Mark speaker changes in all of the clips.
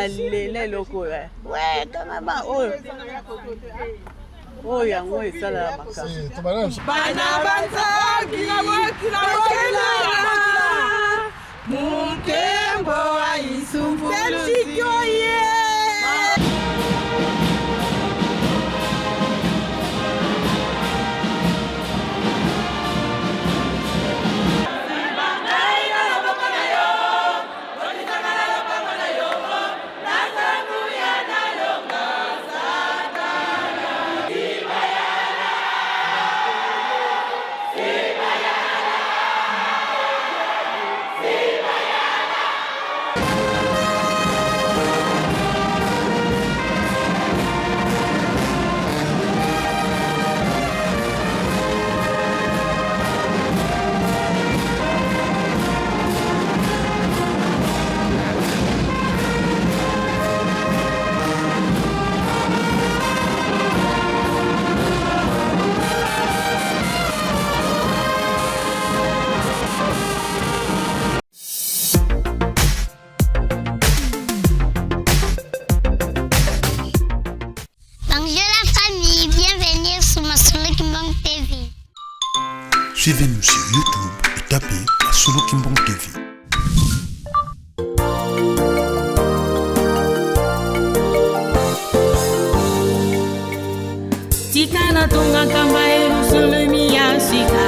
Speaker 1: Na lela eloko oyo. Eh. We kangama oyo. Oyo yango esalaka makambo.
Speaker 2: Bana banzangi Mukembo wa Isumbu.
Speaker 3: Bonjour la famille, bienvenue sur Masolo Kimbang TV.
Speaker 4: Suivez-nous sur YouTube et tapez Masolo Kimbang TV.
Speaker 2: Tika natonga nkamba Yerusalemi ya sika,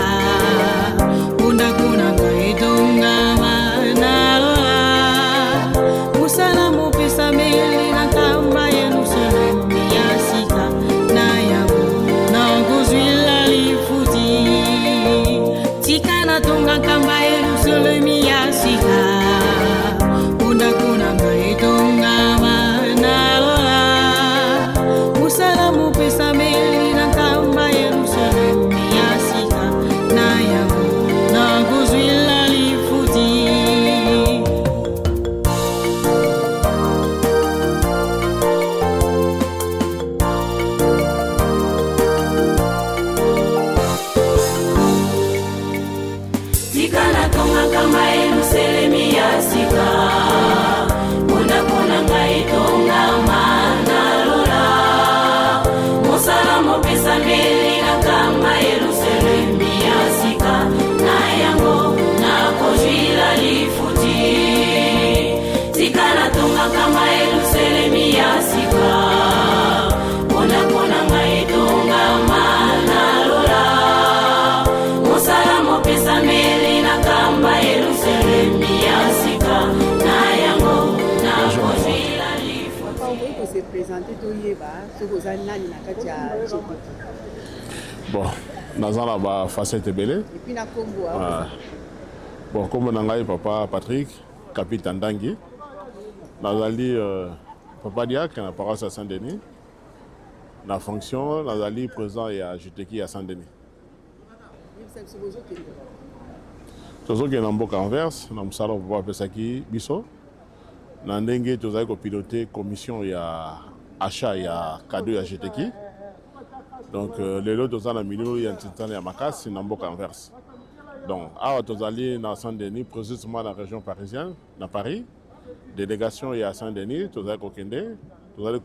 Speaker 2: mpo ndako na ngai etongama na lola. Mosala mopesameli na nkamba Yerusalemi ya sika, na yango nakozwila lifuti. Tika natonga nkamba Yerusalemi ya sika, mpo ndako na ngai etongama na lola. Mosala mopesameli na nkamba Yerusalemi ya sika, na yango nakozwila lifuti. Tika natonga nkamba Yerusalemi ya sika, mpo ndako na ngai etongama na lola. Mosala mopesameli na nkamba Yerusalemi ya sika, na yango nakozwila lifuti. Tika natonga nkamba Yerusalemi ya sika, mpo ndako na ngai etongama na lola. Mosala mopesameli na nkamba Yerusalemi ya sika, na yango nakozwila lifuti.
Speaker 1: Papa, okoki kose présenter toyeba soki oza nani na kati ya GTP?
Speaker 5: Bon, naza na bafacette ebele.
Speaker 1: Et puis na kombo?
Speaker 5: Ah. Bon, kombo na ngai papa Patrick Kapita Ndangi. Nazali papa diacre na paroisse ya Saint-Denis. Na fonction, nazali président ya GTK ya Saint-Denis.
Speaker 1: Yebisa biso, bozokende?
Speaker 5: Tozokende na mboka Anvers na mosala oyo papa apesaki biso, na ndenge tozali kopilote commission ya achat ya cadeau ya GTK. Donc lelo toza na milulu ya ntintana ya makasi na mboka Anvers. Donc awa tozali na Saint-Denis, précisément na région parisienne, na Paris. Délégation ya Saint-Denis tozali kokende, tozali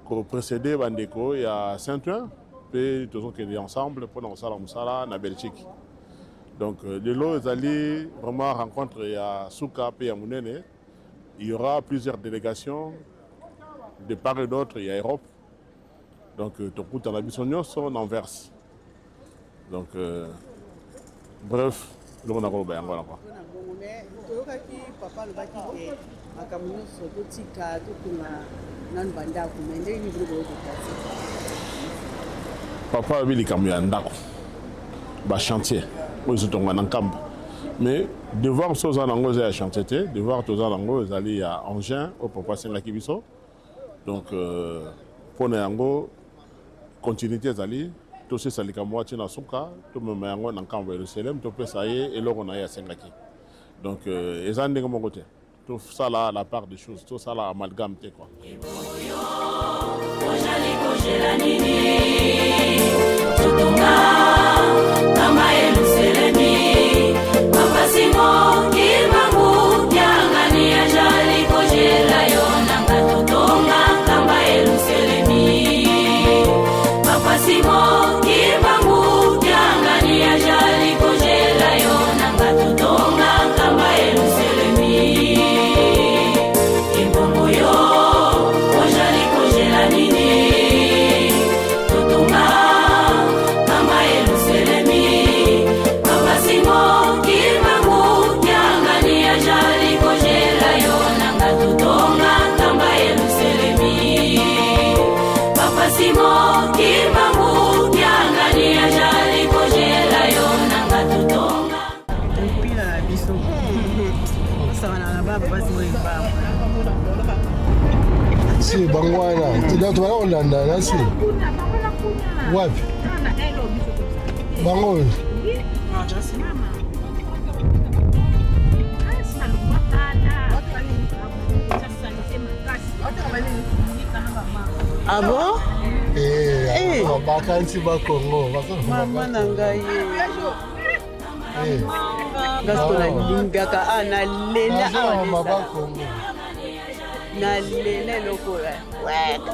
Speaker 5: koprécéder bandeko ya Saint-Ouen mpe tozokende ensemble mpona kosala mosala na Belgique. Donc lelo ezali vraiment rencontre ya suka mpe ya monene. Il y aura plusieurs délégations de part et d'autre ya Europe. Donc tokutana biso nyonso na Anvers. Donc bref, eloko na koloba yango wana quoi.
Speaker 1: Mpona bongo, mais toyokaki papa alobaki ke makambo nyonso totika, totonga nanu bandako. Mais ndenge nini bino boyokokasi?
Speaker 5: Papa alobi likambo ya ndako, bachantier oyo ezotonga na Nkamba, mais devoir biso oza nango eza ya chantier te. Devoir toza nango ezali ya engin oyo papa asengaki biso. Donc mpona yango continuité ezali, tosisa likambo wana ntina suka, tomema yango na nkambo ya Yerusalem, topesa ye eloko na ye asengaki. Donc eza ndenge moko te, tosala la part des choses, tosala amalgame te quoi.
Speaker 2: Ojali kojela nini? Totonga kamba Yerusalemi. Papa Simon Kimbangu Kiangani ajali kojela.
Speaker 6: Si bango wana donc tobanda kolanda na si wapi bango oyo.
Speaker 1: Ah bon?
Speaker 6: Eh, bakanisi bakongo.
Speaker 1: Mama na ngai, ngasko nalingaka a nalela awa, nalela eloko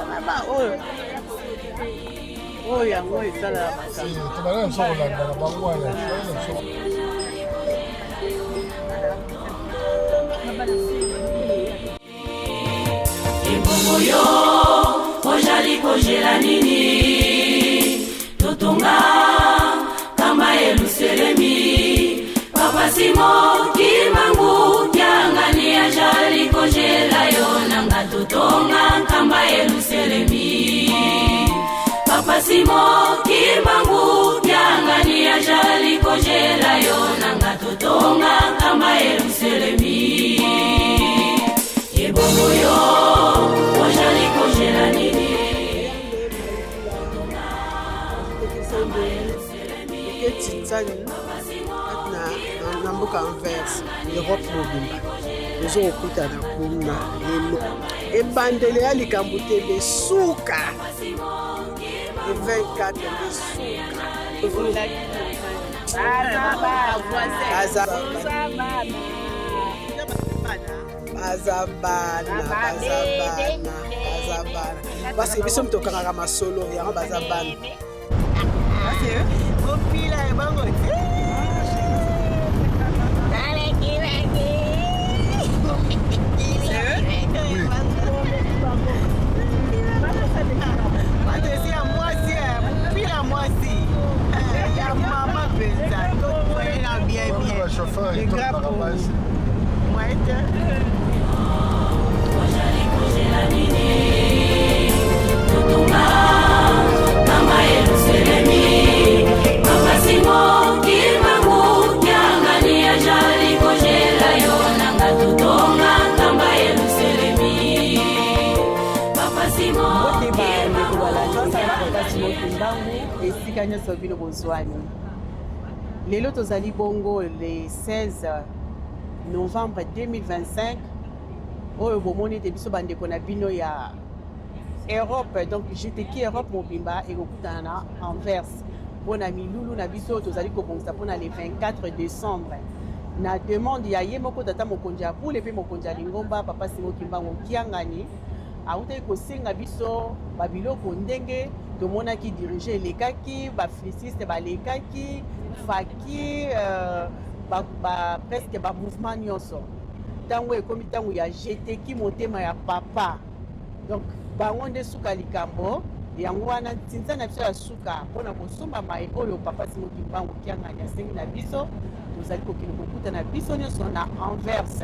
Speaker 1: mama oyo oyo yango esalaka.
Speaker 6: Tobanda biso kolanda na bango wana.
Speaker 2: Ebongo yo ozali kozela nini? Totonga kamba Yelusalemi. Papa Simo Kimbangu Kiangani azali kozela yo nanga. Totonga kamba Yelusalemi. Papa Simo Kimbangu Kiangani azali kozela yo nanga. Totonga kamba Yelusalemi. Ebongo yo ozali kozela nini?
Speaker 1: Etitani na mboka Anvers, Europe mobimba tozo kokutana kuna lelo. Ebandelo ya likambo te, nde suka le 24, nde suka. Baza baza bana, baza bana, baza bana, parce que biso moto okangaka masolo yango. Baza bana. Mopila ya bango te. Bato esi ya mwasi, mopila ya mwasi ya mama mpenza, toyela bien bien. Moyen te.
Speaker 2: Ozali kozela nini? Totonga kamba Yelusalemi. Papa Simo Kimbangu Kiangani azali kozela yo nanga. Totonga kamba Yelusalemi. Papa Simo.
Speaker 1: Mbote bandeko balandi Papa Simo Kimbangu esika nyonso bino bozwani. Lelo tozali bongo le 16 novembre 2025. Oyo bomoni ete biso bandeko na bino ya Europe, donc GTK Europe mobimba ekokutana na Anvers mpona milulu na biso oyo tozali kobongisa mpona le 24 décembre, na demande ya ye moko tata mokonzi ya bule mpe mokonzi ya lingomba, Papa Simo Kimbangu Kiangani. Awutaki kosenga biso babiloko ndenge tomonaki dirige elekaki, bafliciste balekaki, faki presque bamouvement nyonso. Ntango ekomi ntango ya GTK motema ya papa, donc bango nde suka likambo. Yango wana ntinza na biso ya suka mpona kosomba mai oyo Papa Simo Kimbangu Kiangani asengi na biso. Tozali kokende kokutana biso nyonso na Anvers.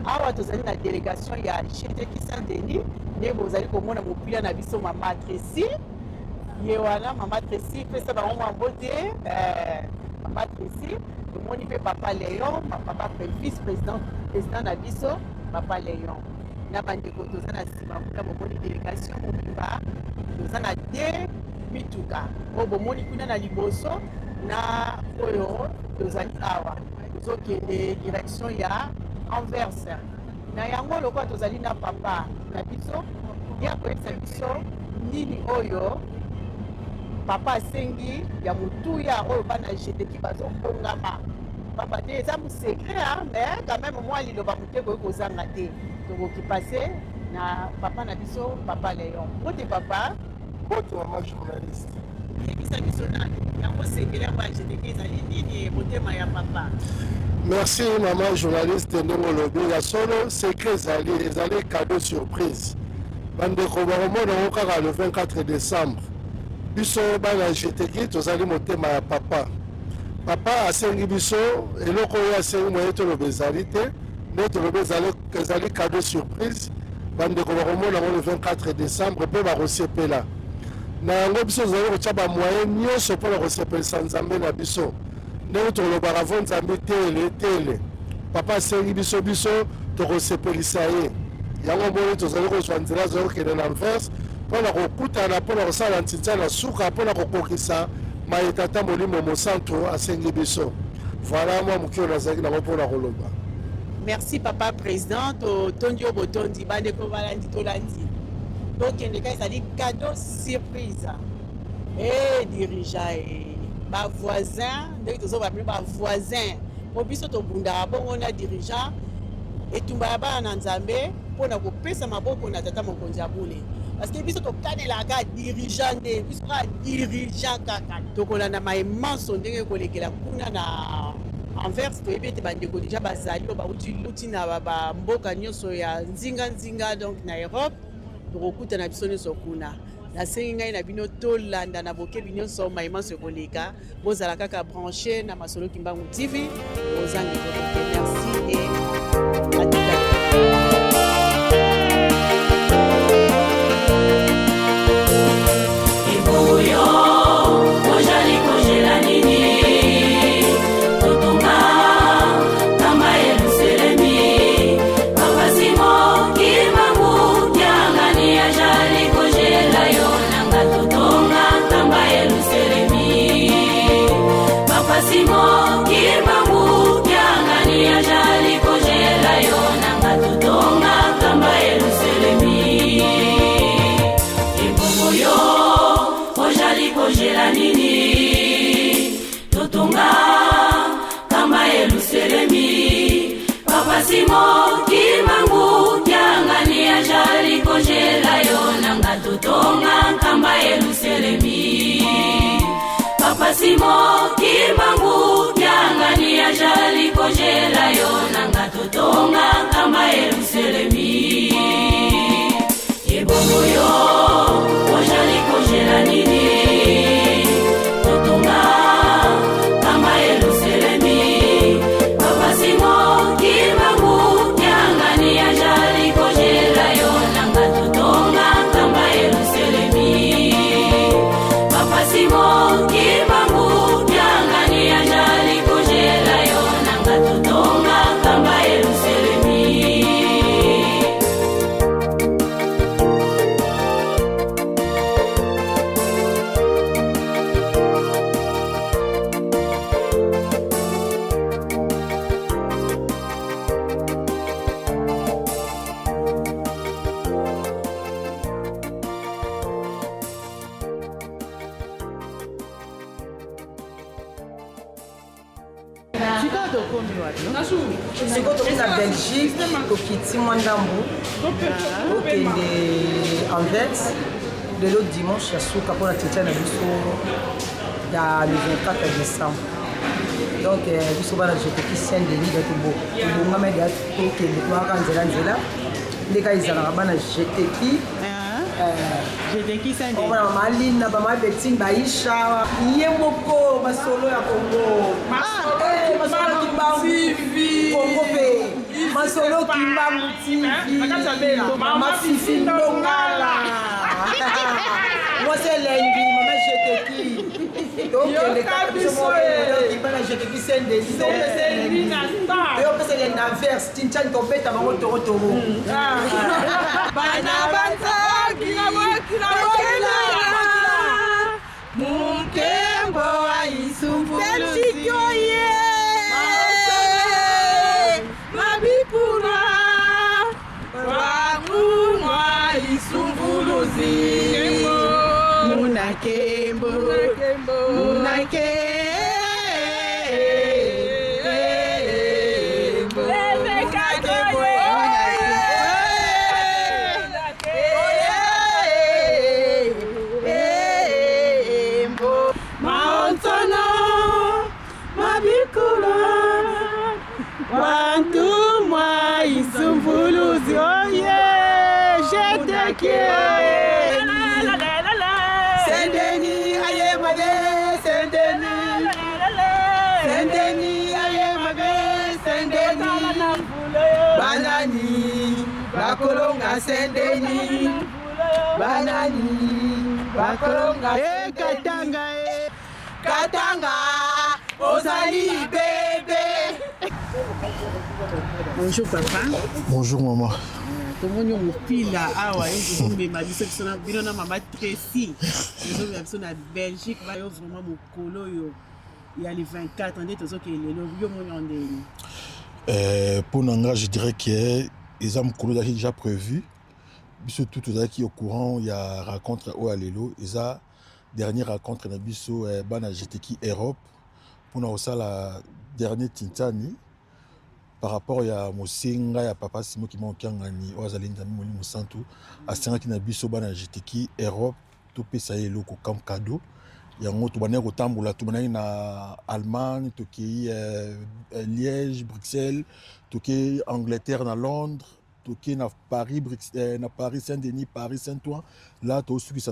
Speaker 1: Awa tozali na délégation ya GTK Saint Denis. Nde bozali komona mopila na biso, Mama Tracy ye wana. Mama Tracy, pesa bango mwa mbote. Mama Tracy, tomoni mpe Papa Léon, papa vice président, président na biso Papa Léon, na bandeko toza na nsima kuna. Bomoni délégation mobimba, toza na de mituka oyo bomoni kuna na liboso na oyo tozali awa. Tozokende direction ya Anvers. Na yango, lokola tozali na papa na biso, ye akoyebisa biso nini oyo papa asengi ya motuya oyo bana GTK bazobongama. Papa te, eza secret, mais quand même mwa liloba moke ekoki kozanga te. Tokoki pase na papa na biso, Papa Léon. Mbote, papa.
Speaker 6: Mbote, mama journaliste.
Speaker 1: Yebisa biso nani yango sekele yango ya GTK ezali nini, motema ya papa?
Speaker 6: Merci, mama journaliste. Ndenge olobi, ya solo, secret ezali, ezali cadeau surprise. Bandeko bakomona yango kaka le 24 décembre. Biso bana GTK tozali motema ya papa. Papa asengi biso eloko oyo asengi, moye toloba ezali te. Nde tolobi ezali cadeau surprise. Bandeko bakomona yango le 24 décembre mpe bakosepela na yango. Biso tozali kotya bamoyen nyonso mpona kosepelisa Nzambe na biso. Ndenge tolobaka vo Nzambe tele tele, papa asengi biso, biso tokosepelisa ye. Yango omoni tozali kozwa nzela, tozali kokende na Anvers mpo na kokutana, mpo na kosala ntintia na suka, mpo na kokokisa maye Tata Molimo Mosantu asengi biso. Voilà mwa moke oyo nazalaki nango mpo na koloba.
Speaker 1: Merci papa president, totondi yo botondi. Bandeko balandi tolandi, tokende ka ezali cadeau surprise. Eh dirigeant eh ba voisin ndenge tozoba bino ba voisin po biso tobundaka bongo na dirigeant etumba ya bana na Nzambe mpo na kopesa maboko na tata mokonzi ya bule parce que biso tokanelaka kaka dirigeant nde biso kaka dirigeant kaka tokolanda maye manso ndenge ekolekela kuna na Anvers. Toyebi ete bandeko deja bazali oyo bauti uti na bamboka nyonso ya nzinga nzinga donc na Europe, tokokutana biso nyonso kuna. Nasengi ngai na bino tolanda na bokebi nyonso maye manso ekoleka. Bozala kaka branche na Masolo Kimbangu TV, bozangi eloko te. Merci et à tout à l'heure.
Speaker 2: Ebongo yo ojali kojela nini? Totonga kamba Yelusalemi. Papa Simon Kimbangu Kiangani ajali kojela yo nanga totonga kamba Yelusalemi. Papa Simon Kimbangu Kiangani ajali kojela yo nanga totonga kamba Yelusalemi. Ebongo yo ojali kojela nini? Totonga kamba Yelusalemi. Papa Simon Kimbangu Kiangani ajali kojela yo nanga totonga kamba Yelusalemi. Papa Simon Kimbangu Kiangani ajali kojela yo nanga totonga kamba Yelusalemi. Ebongo yo ojali kojela nini? Totonga kamba Yelusalemi. Papa Simon Kimbangu Kiangani ajali kojela yo nanga totonga kamba Yelusalemi. Papa Simon Kimbangu Kiangani ajali kojela yo nanga totonga kamba Yelusalemi.
Speaker 1: Sikoyo tokomi wapi?
Speaker 7: Sikoyo tokomi na Belgique, tokiti mwa ndambu tokende Anvers lelo dimanche ya suka mpona titia na biso ya le 24 décembre. Donc biso bana jeteki Saint Denis da tobongama deya tokende toyaka nzela nzela ndeka ezalaka bana jeteki
Speaker 1: Jeteki Saint Denis.
Speaker 7: Omona mama Aline, mama Betine, Baisha, ye moko masolo ya Congo. Masolo Kimbangu TV. Congo pe. Masolo Kimbangu TV. Mama Fifi Ndongala. Mwasi elengi, mama Jeteki. Tokende kaka biso moko bana Jeteki Saint Denis. Topesa elengi na verse, tinchani tobeta bango toro toro.
Speaker 1: Bana banzaki Mukembo wa Isumbuluzi Mabipura Wamumwa Isumbuluzi Munakembo Munakembo
Speaker 7: Saint-Denis, aye mabe, Saint-Denis. Saint-Denis, aye mabe, Saint-Denis. Banani, bakolonga Saint-Denis. Banani, bakolonga
Speaker 1: Eh, Katanga, eh.
Speaker 7: Katanga, ozali bebe.
Speaker 1: Bonjour papa.
Speaker 8: Bonjour maman.
Speaker 1: Tomoni yo mopila awa yo ozomema biso biso na bino na mama Tracy ozomema biso na Belgique ba yo vraiment mokolo oyo ya le 24 nde tozokende lelo yo moni yango ndenge nini?
Speaker 8: Mpo na nga je dirais que eza mokolo ezalaki déjà prévu biso tout tozalaki au courant ya rencontre oyo ya lelo eza dernière rencontre na biso bana GTK Europe mpona kosala dernier tintani par rapport ya mosenga ya papa Simon Kimbangu Kiangani oyo azali Nzambe Molimo Santu asengaki na biso bana GTK Europe topesa ye eloko comme cadeau. Yango tobandaki kotambola, tobandaki na Allemagne, tokei Liège, Bruxelles, tokei Angleterre na Londres, tokei na Paris, na Paris Saint-Denis, Paris Saint-Ouen. Là tozosukisa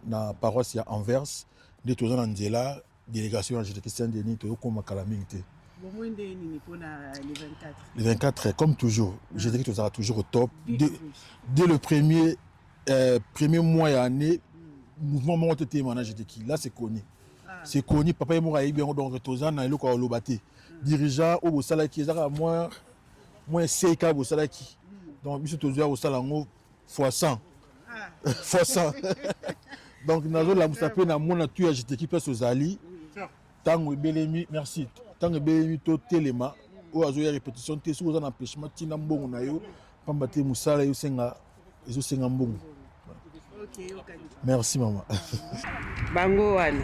Speaker 8: na paroisse ya Anvers nde toza na nzela délégation ya GTK Saint-Denis tozokoma kala mingi te.
Speaker 1: Bomoi nde nini mpona le 24?
Speaker 8: Le 24, comme toujours, GTK tozalaka toujours au top. Dès le premier mois ya année, mouvement moko te telema na GTK. Là c'est connu. C'est connu, papa ye moko ayebi yango, donc toza na eloko ya koloba te. Dirigeant oyo bosalaki eza kaka moins seka bosalaki. Donc biso tozwa kosala yango fois 100. Fois 100. Donc nazolamusa mpe na mona tu ya GTK place ozali. Tango ebelemi, merci. Tango ebelemi totelema oyo azoya répétition te soki oza na empêchement ntina mbongo na yo pamba te mosala ezosenga mbongo. Merci maman.
Speaker 1: Bango wana.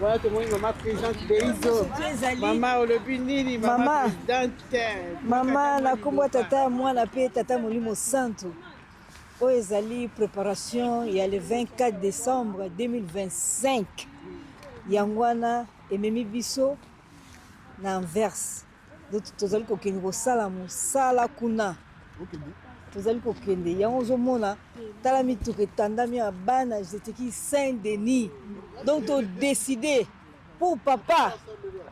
Speaker 1: Voilà tomoni mama présidente Beizo. Mama olobi nini mama présidente?
Speaker 9: Mama na kombo tata mwana pe tata molimo santu. Oyo ezali préparation ya le 24 décembre 2025. Yango wana ememi biso na Anvers. Donc tozali kokende kosala mosala kuna. Tozali kokende yango ozomona tala mituka etandami ya bana GTK Saint-Denis. Donc to décider pour papa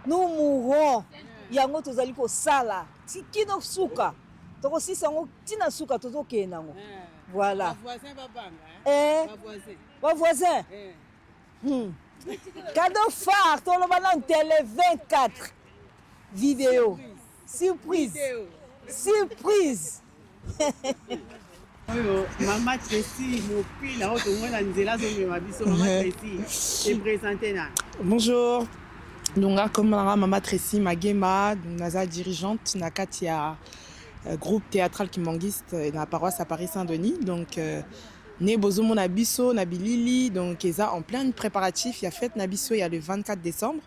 Speaker 9: nous mourrons. Yango tozali kosala kino suka. Tokosisa yango tina suka tozokende yango. Voilà. Ba voisin. Cadeau phare toloba na télé 24 vidéo surprise surprise.
Speaker 1: Oyo mama Tracy mopila oyo tomona nzela azomema biso. Mama Tracy e présente na.
Speaker 10: Bonjour. Donc comme mama Tracy Magema, donc naza dirigeante na kati ya groupe théâtral kimbanguiste na paroisse à Paris Saint-Denis. Donc ne bozomona biso na bilili, donc eza en plein préparatif ya fête na biso ya le 24 décembre.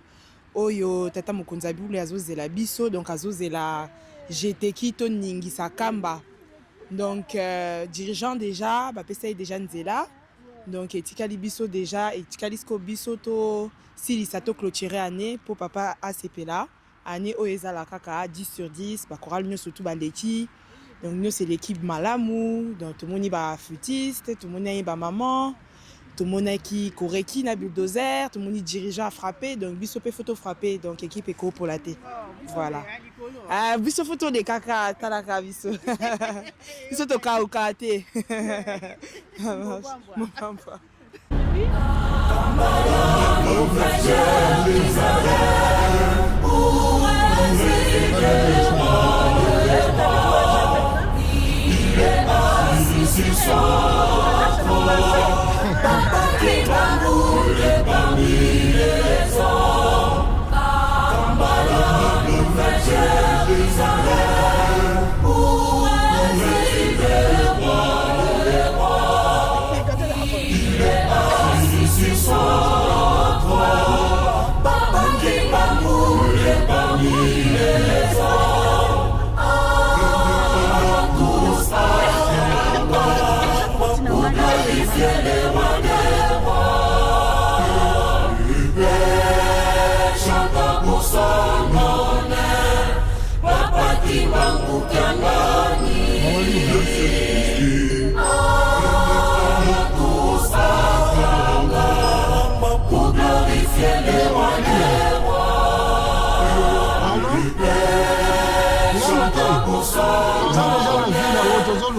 Speaker 10: Oyo tata mokonzi abule azozela biso, donc azozela GTK toningisa kamba. Donc dirigeant déjà bapesa ye déjà nzela, donc etikali biso déjà, etikali siko biso to silisa to clôturer année po papa asepela. Année oyo ezala kaka 10 sur 10, ba chorale nyonso tu baleki, donc nyonso eleki malamu. Donc tomoni ba flûtiste, tomoni ba maman, tomonaki koreki na bulldozer, tomoni dirigeant a frappé, donc biso pe faut frapper, donc équipe ekopola te. Voilà. Ah, biso faut tolekaka, talaka biso. Biso tokauka te. Mopambwa.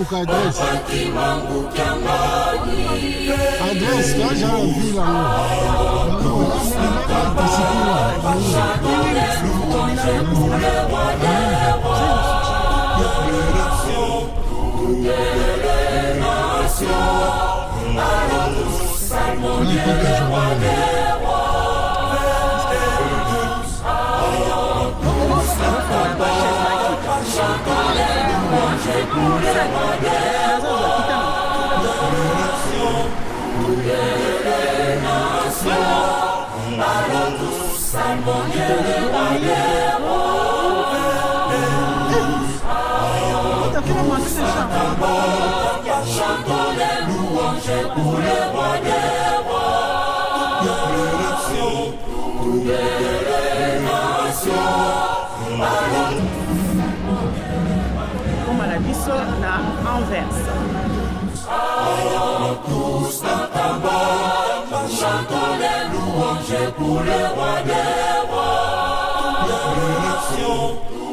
Speaker 6: Toluka adresse. Adresse, toza na ville yango.
Speaker 1: Koma na biso na Anvers.
Speaker 11: Allons tous à Kamba, Kamba, chantons les louanges pour le roi des rois. Toutes les nations,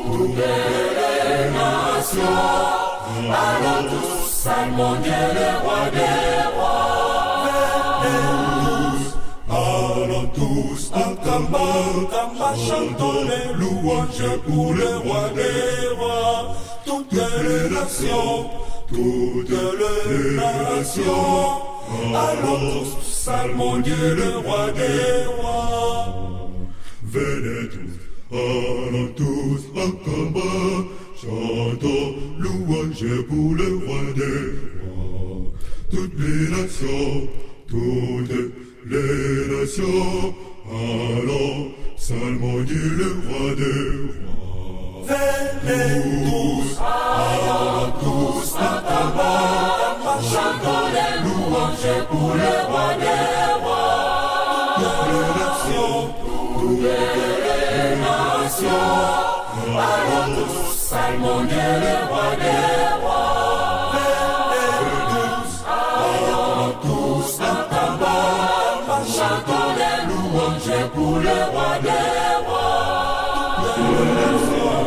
Speaker 11: toutes les nations. Allons tous, psalmodier le roi des rois. Venez tous, allons tous à Kamba, chantons louanges pour le roi des rois. Toutes les nations, toutes les nations, allons psalmodier le roi des rois. Venez tous, allons tous à Kamba, chantons les louanges pour le roi des rois. Toutes les nations, toutes les nations, allons tous psalmodier le roi des rois. Venez tous, allons tous à Kamba, chantons les louanges pour le roi des rois. Toutes les nations,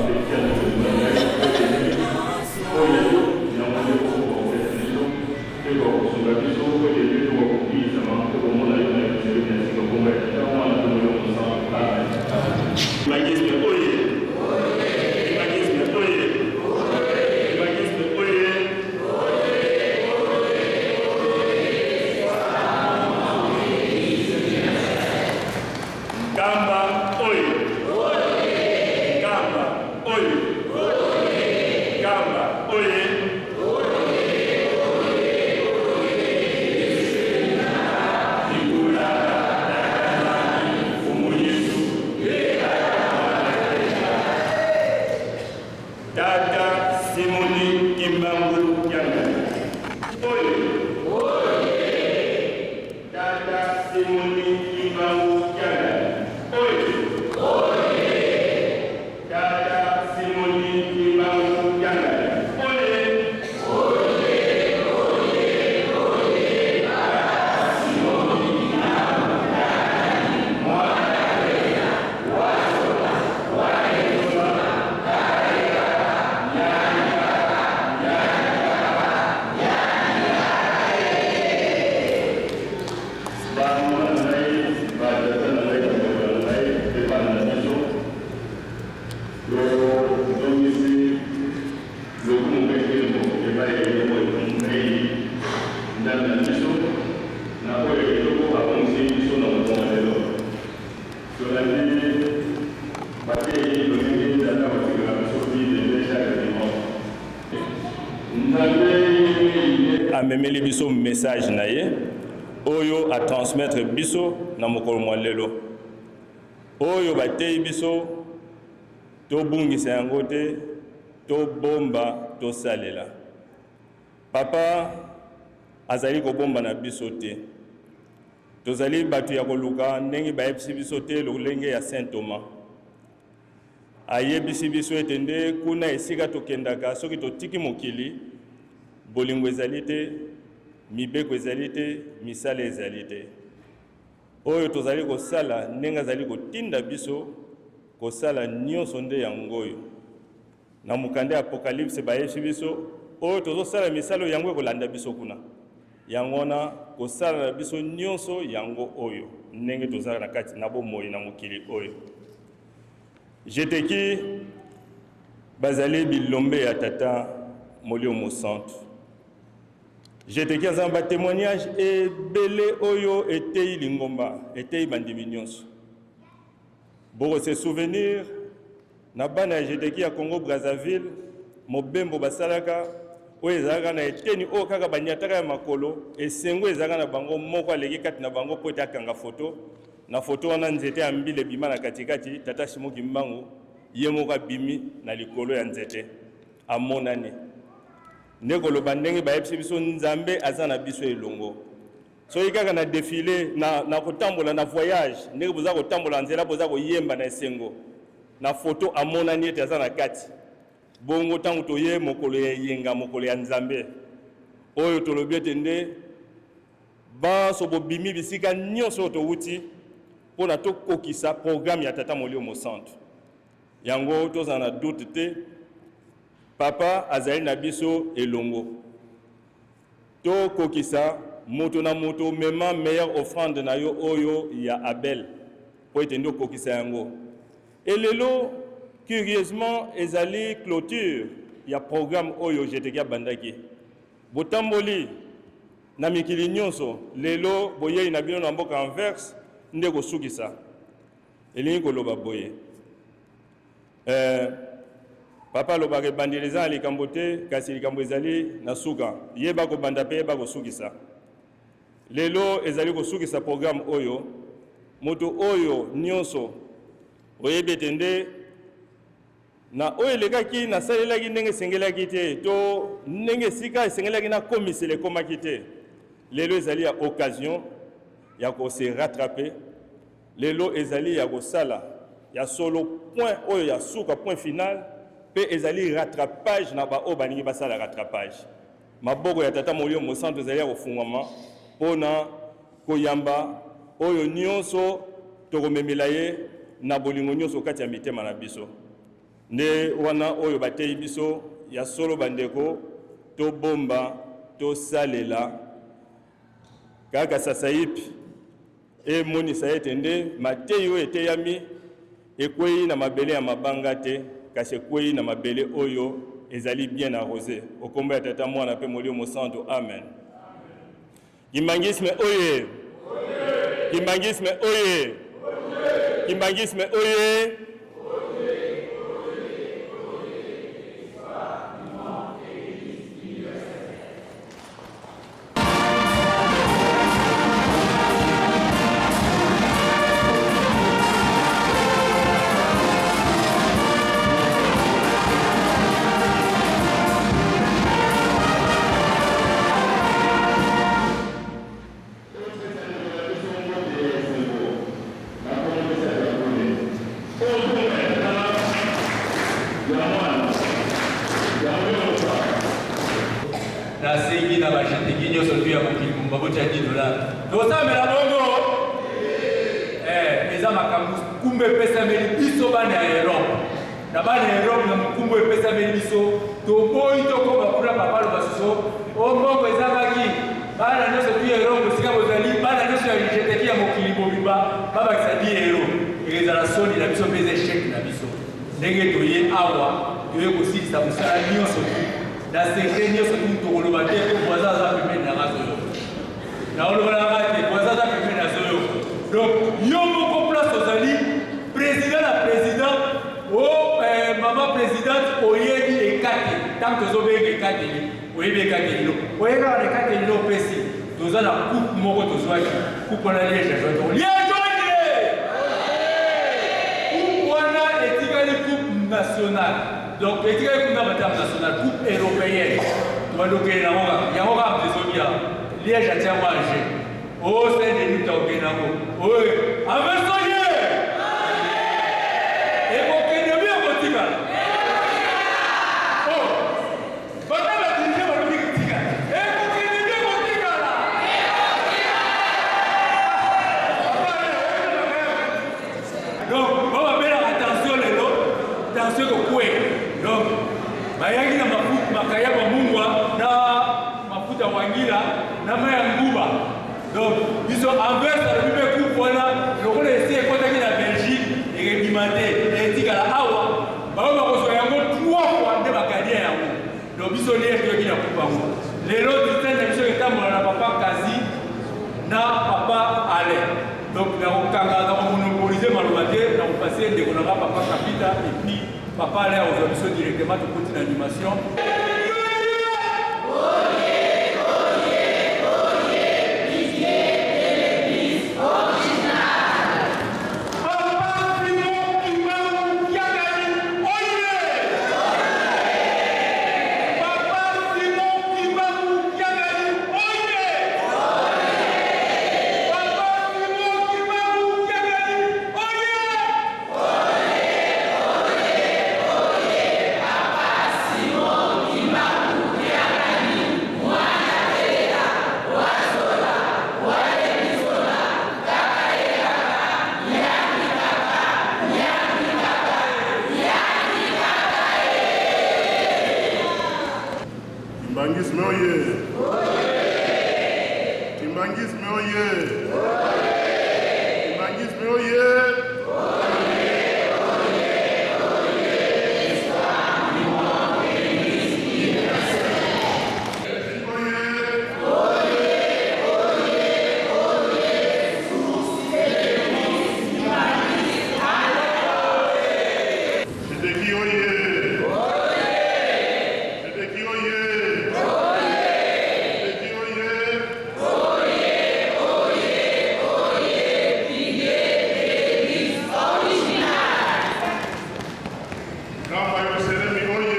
Speaker 12: Nkamba oye! Nkamba oye! Nkamba oye! Tata Simoni Kimbangu Kiangani. Oye! Tata Simoni Kimbangu Kiangani. Oye! Tata Simoni Kimbangu Kiangani. Oye! Bamama na ngai, batata na ngai, bandeko na ngai mpe bana na biso, tozongisi lokumu mpe nkembo epai ya ye oyo Mokeli, Nzambe na biso, na oyo kitoko abongisi biso na mokolo mwa lelo. Tolandi bateyi lolenge Nzambe akotikela biso Bible nde chaque dimanche. Nzambe ye amemeli biso message na ye oyo a transmettre biso na mokolo mwa lelo. Oyo bateyi biso tobungisa yango te, tobomba, tosalela. Papa azali kobomba na biso te. Tozali bato ya koluka ndenge bayebisi biso te lolenge ya Saint Thomas. Ayebisi biso ete nde kuna esika tokendaka soki totiki mokili, bolingo ezali te, mibeko ezali te, misala ezali te. Oyo tozali kosala ndenge azali kotinda biso kosala nyonso nde yango oyo. Na mokanda ya Apocalypse bayebisi biso. oyo tozosala misala oyo yango ekolanda biso kuna. Yango wana kosala na biso nyonso yango oyo ndenge toza na kati na bomoi na mokili oyo. Jeteki bazali bilombe ya Tata Molimo Mosantu. Jeteki aza na ba témoignage ebele oyo eteyi lingomba, eteyi bandimi nyonso. Boko se souvenir na bana ya Jedeki ya Congo Brazzaville, mobembo basalaka oyo ezalaka na eteni oyo kaka banyataka ya makolo, esengo ezalaka na bango, moko aleki kati na bango mpo ete akanga foto. Na foto wana nzete ya mbila ebima na katikati, tata Simon Kimbangu ye moko abimi na likolo ya nzete, amonani. Nde koloba ndenge bayebisi biso Nzambe aza na biso elongo. Soki kaka na defile, na, na kotambola na voyage, ndenge boza kotambola na nzela, boza koyemba na esengo, na foto amonani ete aza na kati. Bongo ntango toye mokolo ya eyenga, mokolo ya Nzambe, oyo tolobi ete nde banso bobimi bisika nyonso oyo towuti mpo na tokokisa programme ya Tata Molimo Mosantu. Yango tozala na doute te, Papa azali na biso elongo. To kokisa, moto na moto mema meilleure offrande na yo oyo ya Abel mpo ete nde okokisa yango. Et lelo curieusement ezali cloture ya programme oyo Jeteki abandaki. Botamboli na mikili nyonso, lelo boyei na bino na mboka Anvers nde kosukisa. Elingi koloba boye. Eh, papa alobaka ebandeli eza na likambo te, kasi likambo ezali na suka. Yeba kobanda mpe yeba kosukisa. Lelo ezali kosukisa programme oyo. Moto oyo nyonso oyebi ete nde na oyo elekaki nasalelaki ndenge esengelaki te to ndenge esika esengelaki nakomisela ekomaki te. Lelo ezali ya occasion ya ko se rattraper. Lelo ezali ya kosala ya solo point oyo ya suka, point final, pe ezali rattrapage na ba oyo balingi basala rattrapage. Maboko ya Tata Molimo Mosantu ezali ya kofungwama pona koyamba oyo nionso tokomemela ye na bolingo nionso kati ya mitema na biso. Nde wana oyo bateyi biso ya solo bandeko, tobomba, tosalela kaka sasaipi. Emonisa ete nde mateyi oyo eteyami ekwei na mabele ya mabanga te, kasi ekwei na mabele oyo ezali bien arrose. O kombo ya Tata, Mwana pe Molimo Mosantu. Amen. Kimbanguisme oye! Kimbanguisme oye! Kimbanguisme oye!
Speaker 13: Nasengi na ba jeteki nyoso tu ya mokili mobimba botia 10 dollars. Tosambela bongo? Eh, eza makambo kumba epesameli biso bana ya Europe. Na bana ya Europe na mokumba epesameli biso, toboyi tokoma kuna papa aloba soso, o mbongo ezangaki bana nyoso tu ya Europe esika bozali, bana nyoso ya jeteki ya mokili mobimba babakisa 10 euro. Ekozala soni na biso mpe eza echec na biso. Ndenge toye awa, toye kosilisa mosala nyoso tu. Na secret nyoso tu tokoloba te po voisin aza pembeni na nga azoyoka. Naoloba na nga te, voisin aza pembeni azoyoka. Donc yo moko place ozali president na president o eh, mama presidente oyebi ekateli ntango tozobenga ekateli oyebi ekateli no oye kaka na ekateli no opesi toza na coupe moko tozwaki coupe wana liege azwaki liege coupe wana etikali coupe nationale Donc etikali kuna ba terme national coupe européenne tobandi okende nango kaka yango kaka moto ezoki awa Liège atia yango en jeu o Saint Denis tokende yango oyo avesoye ekokende bi ekotikala oh bata badirige balobi kotikala ekokende bi ekotikala Donc, ba babelaka tension lelo, tension ekokweya. Donc, Bayaki na mafuta makayabo ya mungwa na mafuta wangila na mai ya nguba. Donc biso Anvers alobi mpe coupe wana lokola esi ekotaki na Belgique ekebima te, etikala awa. Bango bakozwa yango trois fois nde bagagner yango. Donc biso Liège toyaki na coupe yango. Lelo distance na biso etambola na papa Kazi na papa Alain. Donc nakokanga nakomonopolise maloba te, nakopase ndeko na nga papa Kapita et puis papa Alain akozwa biso directement tokoti na animation.
Speaker 5: Kimbanguisme oye! Kimbanguisme oye! Kimbanguisme oye! Shideki oye! Shideki oye! Shideki oye! Kamba Yerusalemi oye!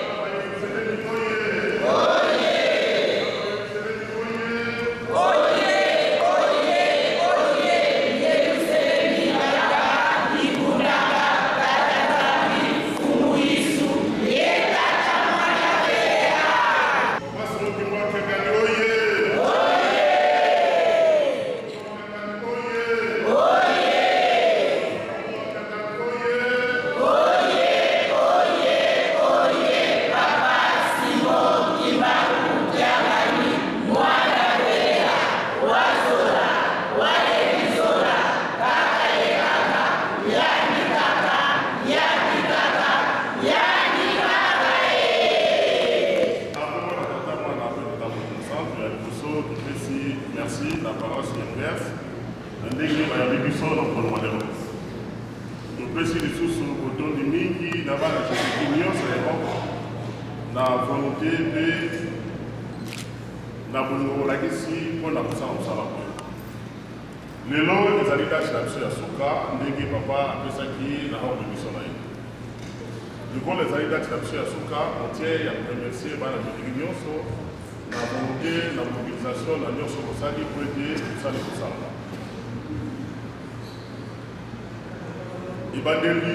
Speaker 5: Kamba Yerusalemi oye! Papa Simon Kimbangu Kiangani oye! Nakomona tata mwana mpe tata molimo santu ya liboso topesi merci na paroisse ya Anvers na ndenge bayambi biso na mokolo mwa lelo. Topesi lisusu botondi mingi na bana Jezeki nyonso ya Europe na volonté mpe na bolingo bolakisi mpo na kosala mosala oyo. Lelo ezali date na biso ya suka ndenge papa apesaki na ordre de mission na ye. Lokola ezali date na biso ya suka, on tient ya koremercier bana Jezeki nyonso na volonté na mobilisation na nyonso bosali mpo ete mosala ekosalama. Ebandeli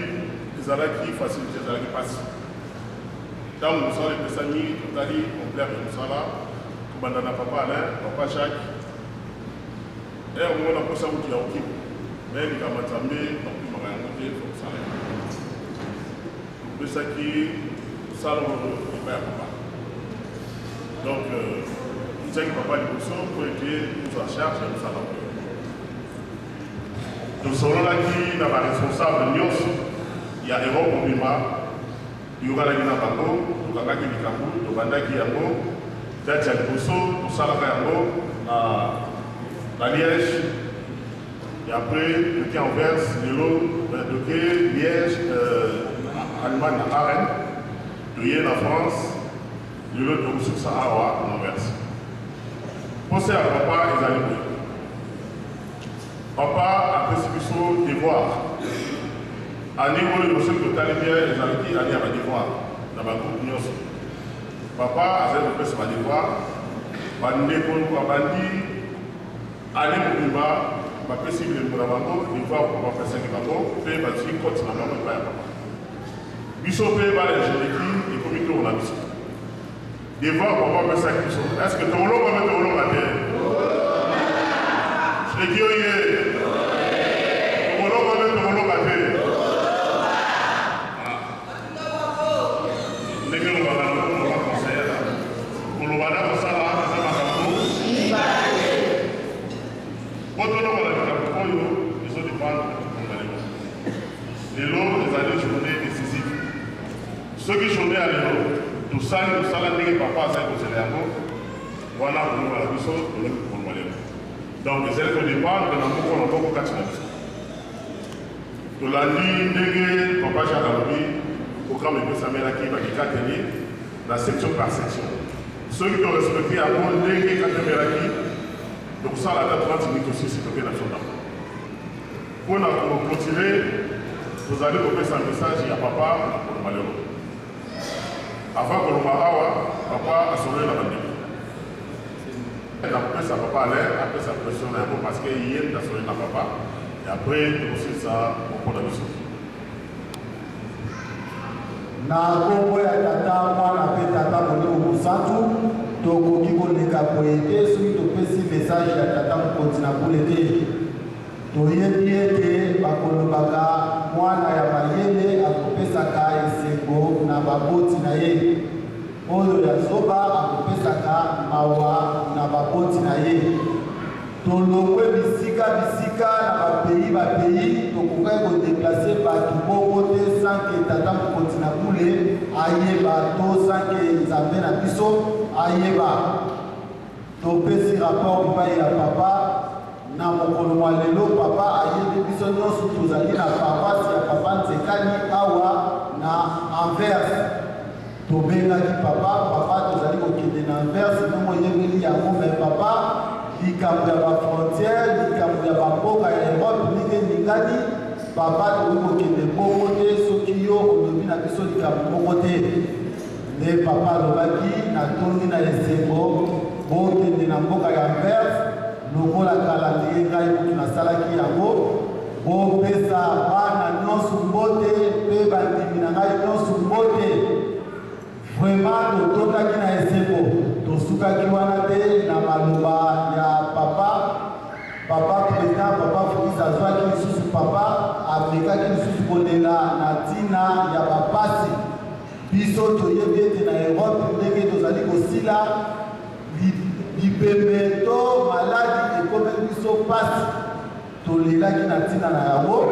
Speaker 5: ezalaki facilité, ezalaki mpasi. Ntango mosala epesami, totali ampleur ya mosala, kobanda na papa Alain, papa Jacques, heure moko na posa kutu ya kokima, mais likambo ya Nzambe bakokimaka yango te, faut kosala yango. Topesaki mosala oyo epai ya papa. Donc, totiaki papa liboso mpo ete tozwa charge ya mosala oyo. Tosololaki na ba responsable nyonso ya Europe mobimba, toyokanaki na bango, tokangaki likambo, tobandaki yango. Date ya liboso tosalaka yango na, na Liège, et après toke Anvers, lelo toke Liège, Allemagne na Aachen, toye na France, lelo tokosukisa awa na Anvers. Posa ya papa ezali boye. Papa apesi biso devoir. Annee oyo soki totali bien ezalaki annee ya ba devoir na ba groupe nyonso. Papa azali kopesa ba devoir, ba ndeko babandi annee mobimba bapesi bilembo na bango devoir papa apesaki bango mpe bazwi cote na bango epai ya papa. Biso mpe bana ya Geneki ekomi tour na biso. Devoir papa apesaki biso, est ce que tokolonga mpe tokolonga te? Geneki oye! Tokolonga mpe tokolonga te? Lelo ezali journée décisive. Soki journée ya lelo tosali mosala ndenge papa azali kozela yango, wana kolonga na biso tolongi kolonga lelo. Donc ezali kodépendre na moko na moko kati na biso. Tolandi ndenge papa Jacques alobi, programme epesamelaki bakikateli na section par section. Soki to respecte yango ndenge ekatemelaki, tokosala ata 30 minutes tosisi toke na biso ndako. Mpo na ko cloturer, tozali kopesa message ya papa na kolonga lelo. Avant kolonga awa, papa asololi na bandeko. Nakopesa papa Alain apesa pression na yango parce que ye moto asololi na papa et après tokosilisa propos na biso.
Speaker 14: Na nkombo ya Tata, Mwana mpe Tata Molimo Mosantu, tokoki koleka boye te soki topesi message ya Tata Mokonzi na bule te. Toyebi ete bakolobaka mwana ya mayele akopesaka esengo na baboti na ye, oyo ya zoba akopesaka mawa na baboti na ye. Tolongwe bisika bisika na ba pays ba pays, tokokaki ko deplacer batu bongo te sans que tata mokonzi na bule ayeba to sans que Nzambe na biso ayeba. Topesi rapport bipai ya papa na mokolo mwa lelo. Papa ayebi biso nyonso tozali na paroisse ya papa Nzekani awa na Anvers. Tobengaki papa, papa tozali kokende na Anvers ndenge oyebeli yango, mais papa likambo ya ba frontières, likambo ya ba mboka ya Europe ndenge eningani, papa tokoki kokende bongo te soki yo olobi na biso likambo moko te. Nde papa alobaki, Natondi na esengo, bokende na mboka ya Anvers, lokola kala ndenge ngai moto nasalaki yango. Bopesa bana nionso mbote mpe bandimi na ngai nionso mbote. Vraiment totondaki na esengo. Tosukaki wana te na maloba ya papa. Papa president, papa Felix azwaki lisusu papa, amekaki lisusu kolela na ntina ya bapasi. Biso toyebi ete na Europe ndenge tozali kosila bibembe to maladi ekomeli biso pasi. Tolelaki na ntina na yango.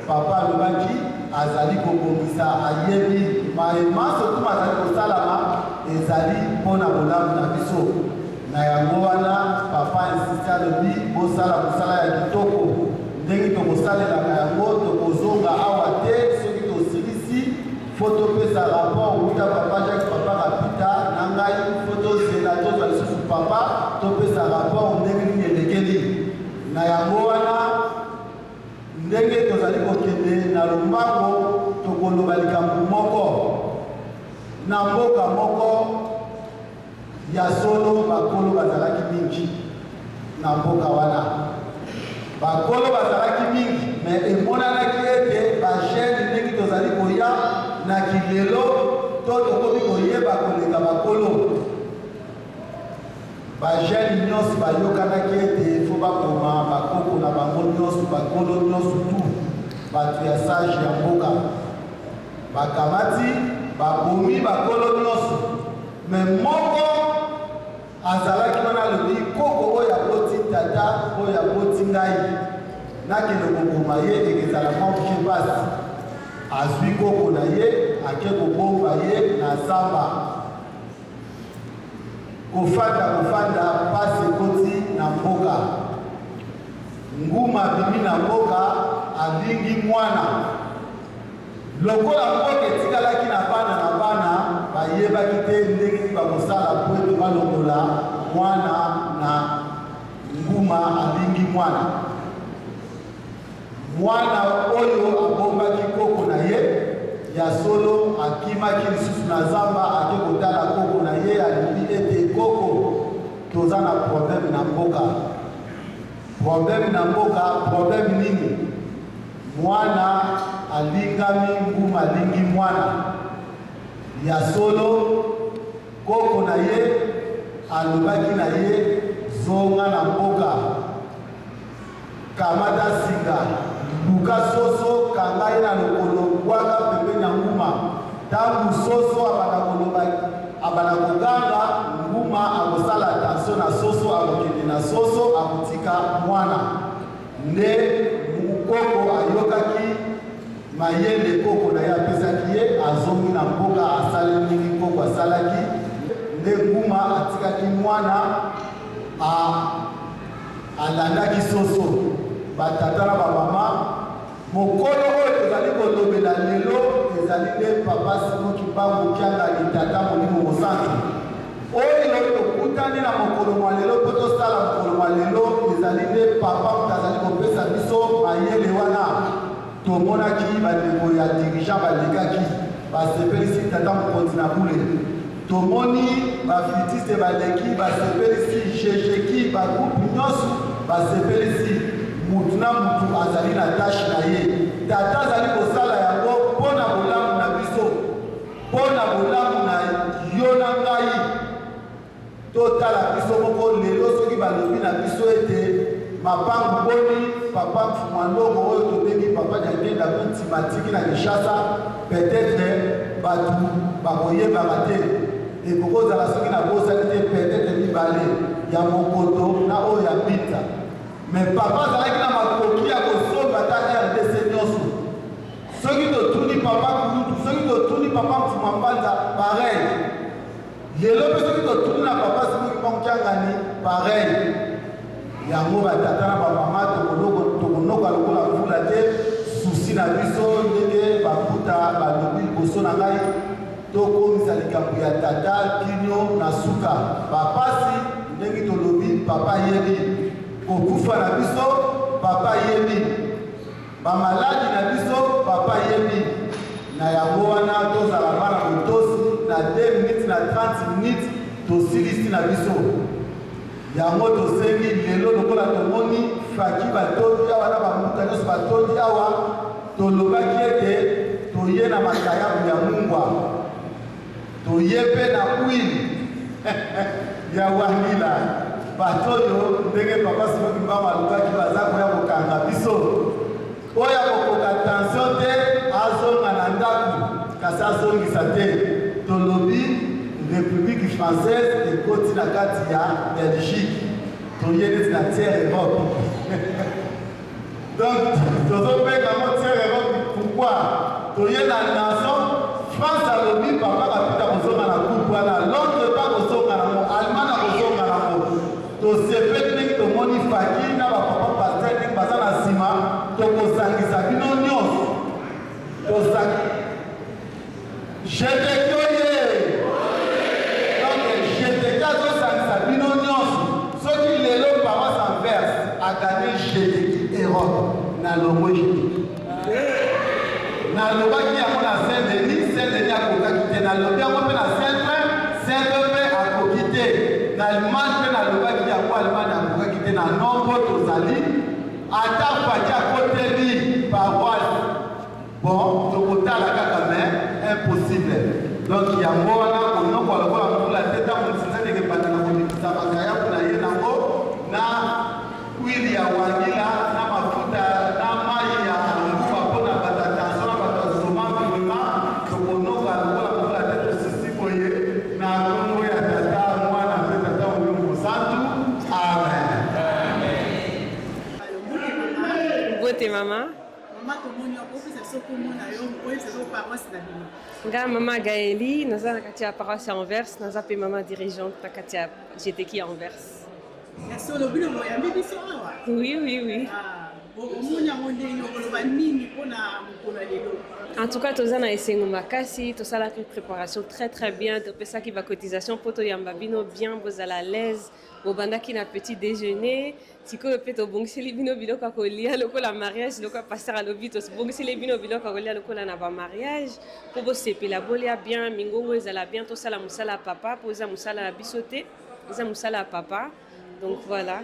Speaker 14: Papa alobaki azali kobongisa, ayebi maye manso tu mazali kosalama ezali mpo na bolamu na biso. Na yango wana papa insiste alobi bosala mosala ya kitoko ndenge tokosalelaka yango, tokozonga awa te soki tosilisi Faut topesa rapport wuta papa Jacques papa Kapita na ngai faut tozela tozwa lisusu papa topesa rapport ndenge nini elekeli na yango wana ndenge tozali kokende na lombango tokoloba likambo moko na mboka moko Ya solo, bakolo bazalaki mingi na mboka wana. Bakolo bazalaki mingi, mais emonanaki ete ba jeunes ndenge tozali koya na kilelo to tokomi koyeba koleka bakolo. Ba jeunes nionso bayokanaki ete faut baboma bakoko na bango nionso, bakolo nionso tout, batu ya sage ya mboka. Bakamati, babomi bakolo nionso. Mais moko azalaki wana alobi koko oyo aboti tata oyo aboti ngai nakende koboma ye ekezala mwa moke mpasi. Azwi koko na ye ake kobomba ye na zamba. Kofanda kofanda mpasi ekoti na mboka. Nguma abimi na mboka alingi mwana. Lokola mboka etikalaki na bana na bana, bayebaki te ndenge nini bakosala mpo ete balongola mwana na nguma alingi mwana. Mwana oyo abombaki koko na ye, ya solo akimaki lisusu na zamba ake kotala koko na ye, alobi ete koko, toza na problème na mboka. Problème na mboka, problème nini? Mwana alingami nguma alingi mwana. Ya solo, koko na ye alobaki na ye, zonga na mboka, kamata singa, luka soso, kanga ye na lokolo, bwaka pembeni ya nguma. Tango soso abanda koloba, abanda koganga, nguma akosala attention na soso, akokende na soso, akotika mwana. Nde mukoko ayokaki. Mayele koko na ye apesaki ye, azongi na mboka asali ndenge koko asalaki, nde Guma atikaki mwana a alandaki soso. Ba tata na ba mama, mokolo oyo tozali kolobela lelo ezali nde Papa Simon Kimbangu Kiangani Tata Molimo Mosantu. Oyo tokutani na mokolo mwa lelo mpo tosala mokolo mwa lelo ezali nde Papa moto azali kopesa biso mayele wana. Tomonaki bandeko ya dirigeant balekaki basepelisi tata mokonzi na bule. Tomoni ba flutiste baleki basepelisi jejeki ba groupe nyonso basepelisi. Mutu na mutu azali na tache na ye. Tata azali kosala yango mpo na bolamu na biso. Mpo na bolamu na yo na ngai, totala biso moko lelo soki balobi na biso ete mapangu boni papa Mfumua Ndongo oyo tobengi papa Diangienda Kuntima atiki na Kinshasa, peut-etre batu bakoyebaka te. Ekoki kozala soki nabosani te peut-etre mibale, ya Mokoto na oyo ya Binza. Mais papa azalaki na makoki ya kosomba ata rdc nionso. Soki totuni papa kulutu, soki totuni papa Mfuma Mbanza, pareil. Lelo pe soki totuni na papa Simon Kimbangu Kiangani, pareil. Yango ba tata na ba mama tokonoka lokola mvula te, souci na biso ndenge ba mbuta balobi liboso na ngai, tokomisa likambo ya tata kino na suka. Ba pasi ndenge tolobi papa ayebi, kokufa na biso papa ayebi. Ba maladi na biso papa ayebi na yango wana tozala bana botosi na 2 minutes na 30 minutes tosilisi na biso yango tosengi lelo lokola tomoni faki batondi awa na bambuta nyonso batondi awa tolobaki ete toye na makayabu ya mungwa Toye pe na huile ya wangila. Bato oyo ndenge papa Simon Kimbangu alobaki baza koya kokanga biso. Oyo akokoka tension te azonga na ndaku kasi azongisa te. Tolobi Republique française ekoti na kati ya Belgique. Toye neti na tiers Europe. Donc tozo benga ngo tiers Europe pourquoi? Toye na nation France alobi papa kapita kozonga na coupe wana Londres pe akozonga na ngo Allemagne akozonga na ngo tosepeli ndenge tomoni Faki na ba papa pasteur ndenge baza na sima tokosangisa bino nionso tosa Jeteki oye! Donc Jeteki azosangisa bino nionso. Soki lelo paroisse Anvers a gagner Jeteki Europe, nalongwe Jeteki. Nalobaki yango na Saint Denis, Saint Denis akokaki te. Nalobi yango mpe na Saint Ouen, Saint Ouen mpe akoki te. Na Allemagne mpe nalobaki yango, Allemagne akokaki te. Na nombre tozali, ata Fatshi akoteli paroisse Bon tokotala kaka mais impossible donc yango wana konokwa lokola mvula te ntango nsinzani ekebanda na kobimisa makayabu na ye nango na huile ya wangila na mafuta na mayi ya nguba mpo na bato ya tension na bato ya zoma vraiment tokonoka lokola mvula te tosisi boye na nkombo ya tata mwana mpe tata molimo mosantu amen.
Speaker 15: Mbote mama.
Speaker 1: Mama tomoni yo opesa biso kombo na yo oyebisa biso paroisse na bino.
Speaker 15: Nga mama Gaëlie naza na kati ya paroisse ya Anvers naza pe mama dirigeante na kati ya GTK ya Anvers.
Speaker 1: Ya solo bino boyambi biso awa?
Speaker 15: Oui oui oui.
Speaker 1: Ah, omoni yango ndenge okoloba nini mpona mokolo ya lelo?
Speaker 15: En tout cas toza na esengo makasi tosalaki préparation très très bien topesaki ba cotisation mpo toyamba bino bien bozala à l'aise bobandaki na petit déjeuner Sikoyo pe tobongiseli bino biloko ya kolia lokola mariage, lokola pasteur alobi tobongiseli bino biloko ya kolia lokola na ba mariage po bosepela bolia bien, mingongo ezala bien, tosala mosala ya papa po eza mosala na biso te, eza mosala ya papa. Donc voilà.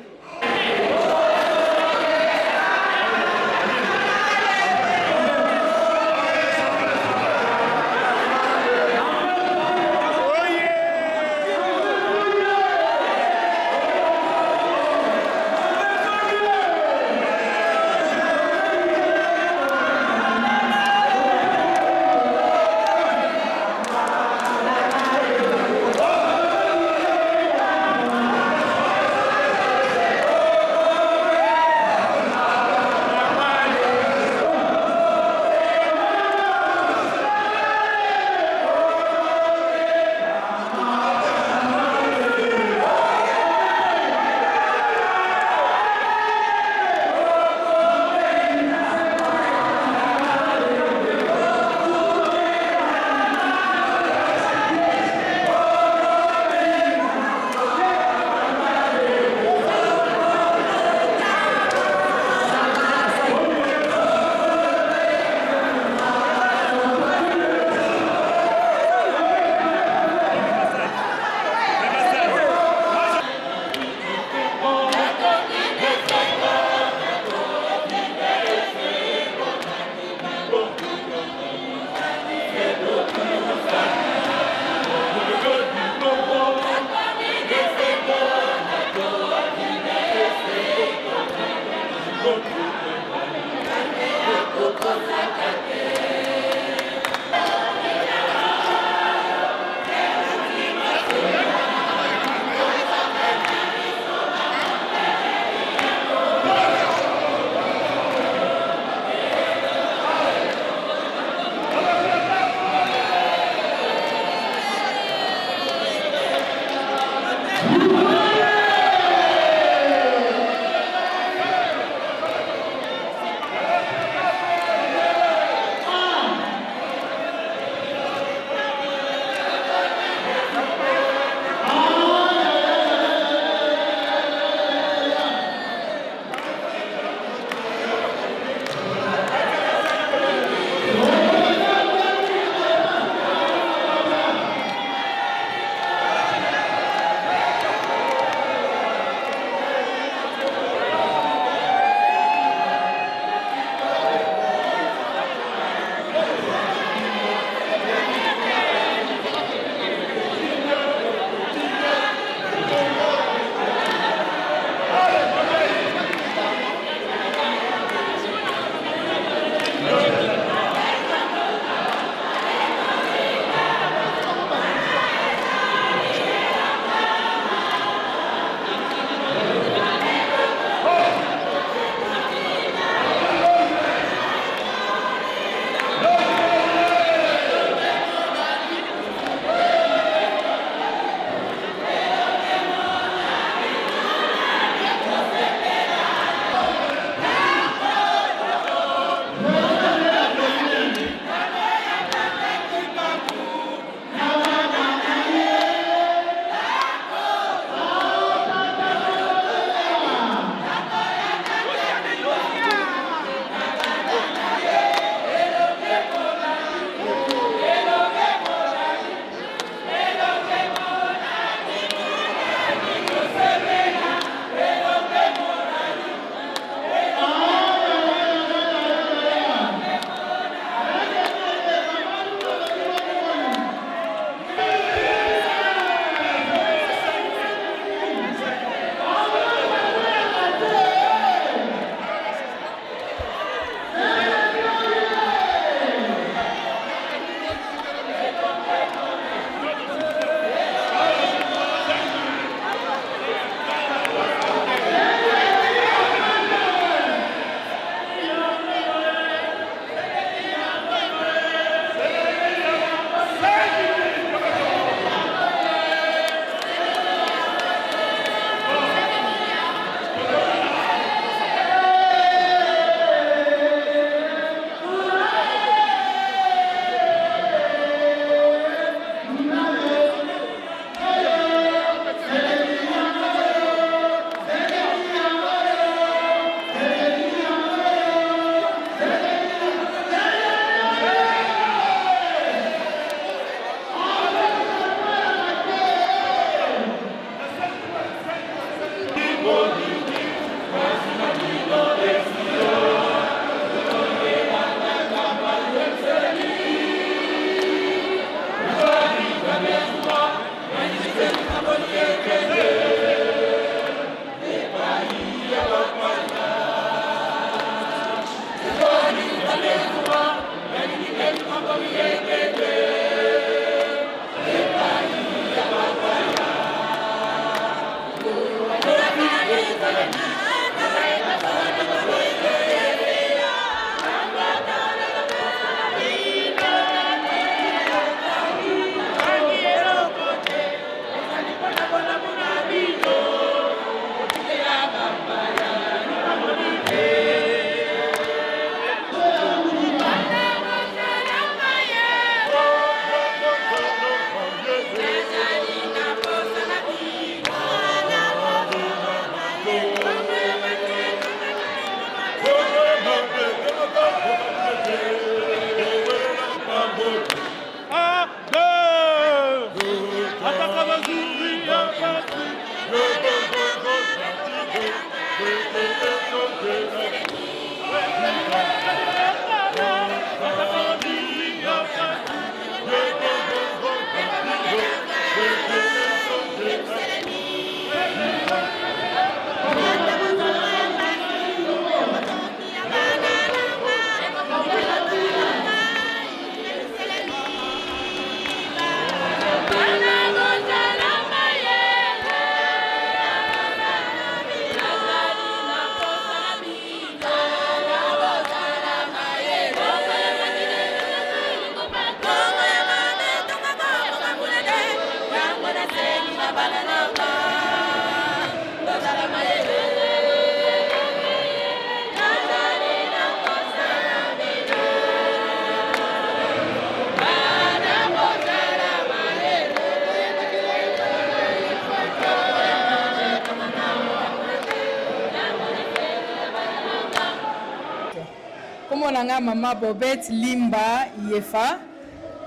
Speaker 16: na ngai mama Bobette Limba Yefa,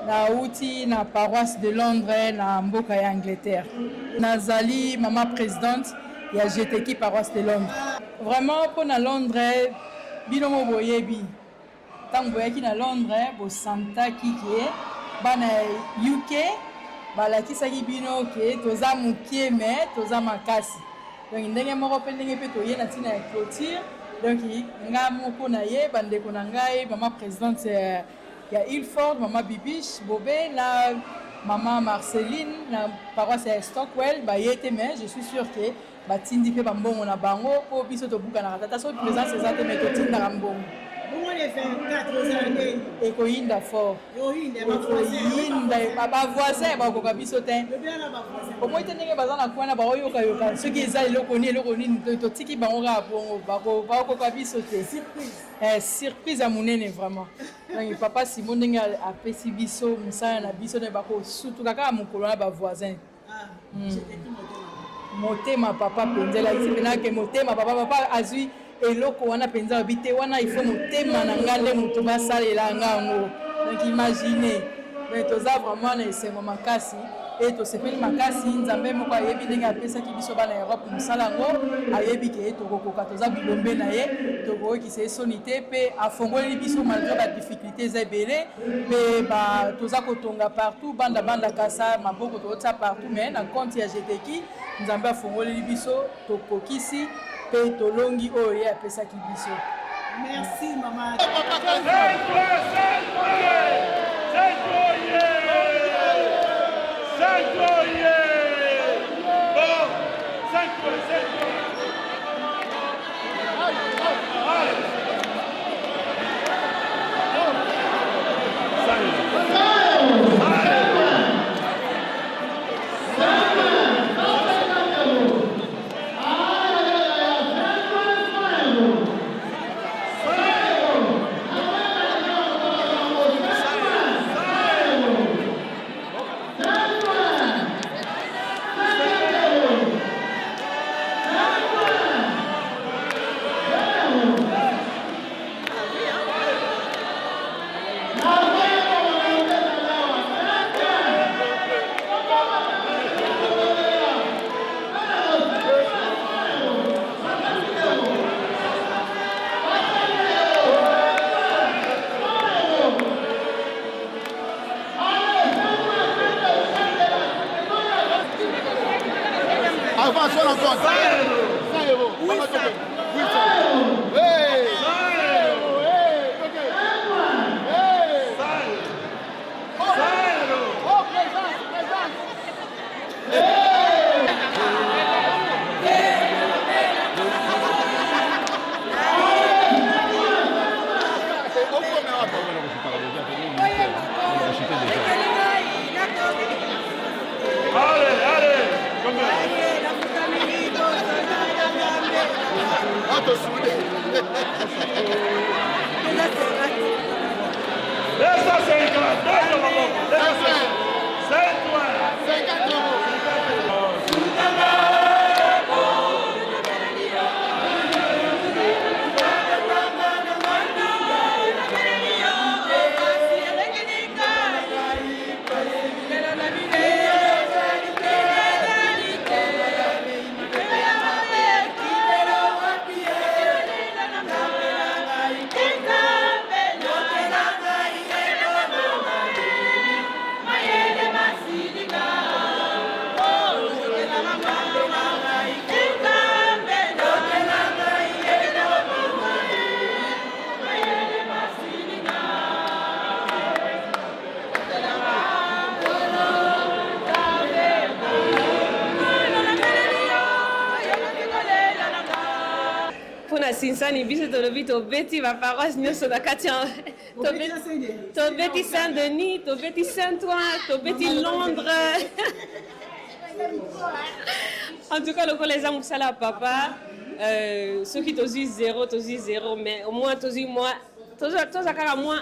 Speaker 16: nauti na paroisse de Londres na mboka ya Angleterre. Nazali mama presidente ya GTQ paroisse de Londres. Vraiment mpo na Londres bino mo boyebi Tango boyaki na Londres bo sentaki que bana ya UK balakisaki bino que toza mukie mais toza makasi. Donc ndenge moko pe ndenge pe toye na tina ya cloture donc nga moko na ye ba ndeko na ngai mama presidente ya Ilford mama Bibiche Bobe na mama Marceline na paroisse ya Stockwell baye te mais je suis sur que Batindi pe ba mbongo na bango po biso tobukanaka te ata soki presence eza te mais totindaka mbongo.
Speaker 1: Bongo le 24 ozala ndeni?
Speaker 16: Ekoyinda fort. Ekoyinda ba voisin bakokoka biso te. Omoni te ndenge baza na coin na baoyoka yoka soki eza eloko nini eloko nini totiki bango kaka bongo bakokoka biso te. Eh, surprise ya monene vraiment. Donc papa Simon ndenge apesi biso mosala na biso bakosutuka kaka mokolo wana ba voisin. Motema papa mpenza elakisi mpenza ke motema papa papa azwi eloko wana mpenza alobi te wana il faut motema na nga nde moto basalela nga yango donc imagine donc toza vraiment na esengo makasi e tosepeli makasi nzambe moko ayebi ndenge apesaki biso bana europe mosala yango ayebi ke tokokoka toza bilombe na ye tokoyokisa ye soni te mpe afongoleli biso malgre badifficulté eza ebele Pe ba toza kotonga partout banda banda kasa maboko tozotia partout mais na compte ya Jeteki Nzambe afongoleli biso tokokisi pe tolongi oyo ye apesaki biso.
Speaker 1: Merci maman.
Speaker 17: Avance encore. 100 euros. 800. 800. Hey. 100 euros. Hey. Oh, oh, présence, présence.
Speaker 11: Allez, allez, combien
Speaker 15: Mpo na sinsani biso tolobi tobeti baparoisse nyonso na kati ya tobeti saint denis tobeti saint ouen tobeti londres en tout cas lokola eza mosala ya papa euh, soki tozwi zero tozwi zero mais au moins tozwi mwa toza kaka mwa 1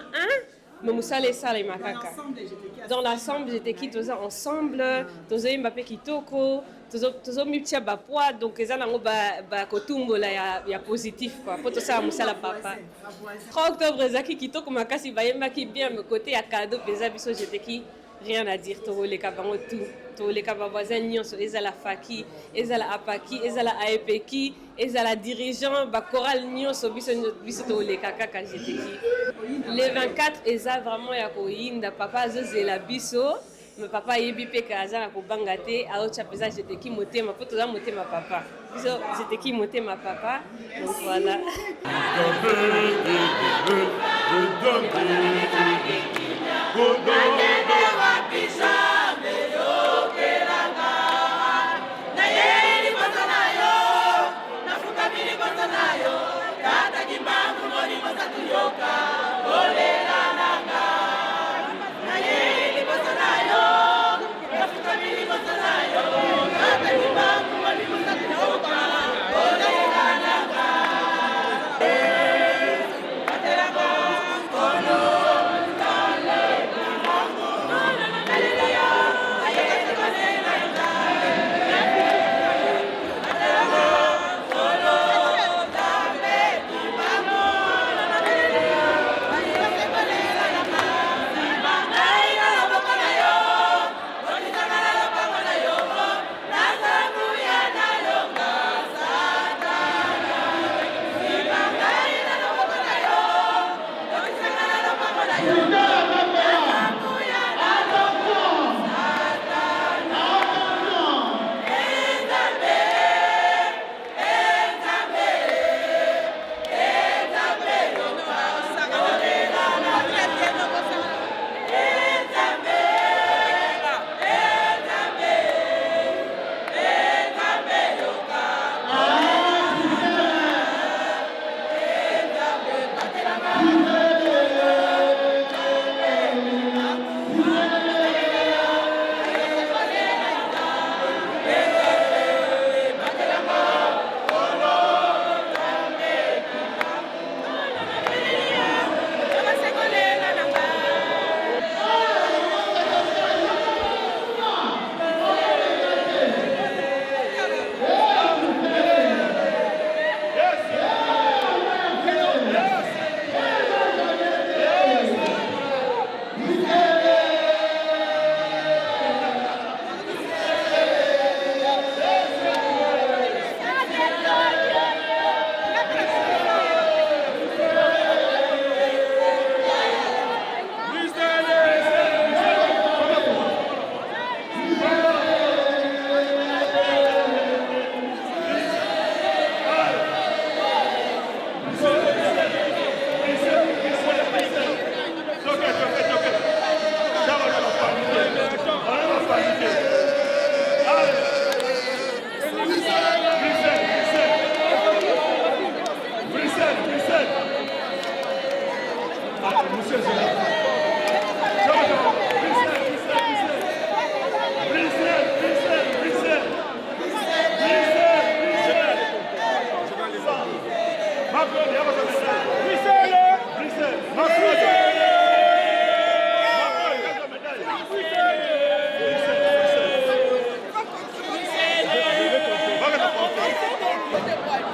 Speaker 15: mais mosala esalema kaka dans l'ensemble j'étais qui toza ensemble tozoyemba mpe kitoko. Tozomitia ba poids, donc eza nango bakotumbola ya positif quoi, mpo tosala mosala papa. 3 octobre ezalaki kitoko makasi, bayembaki bien, mais côté ya cadeau mpenza, biso jeteki, rien à dire. Tokoleka bango tout, tokoleka bavoisin nyonso, ezala faki, ezala apaki, ezala aepeki, ezala dirigeant, bachorale nyonso, biso tokoleka kaka jeteki. Le 24 eza vraiment ya koyinda. Papa azozela biso, mais papa ayebi mpe ke aza na kobanga te, aotya mpenza jeteki motema, mpo toza motema papa, biso jeteki motema papa. Donc voilà.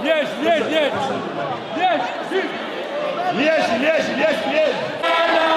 Speaker 13: Liège, Liège, Liège. Liège,
Speaker 17: Liège, Liège, Liège, Liège.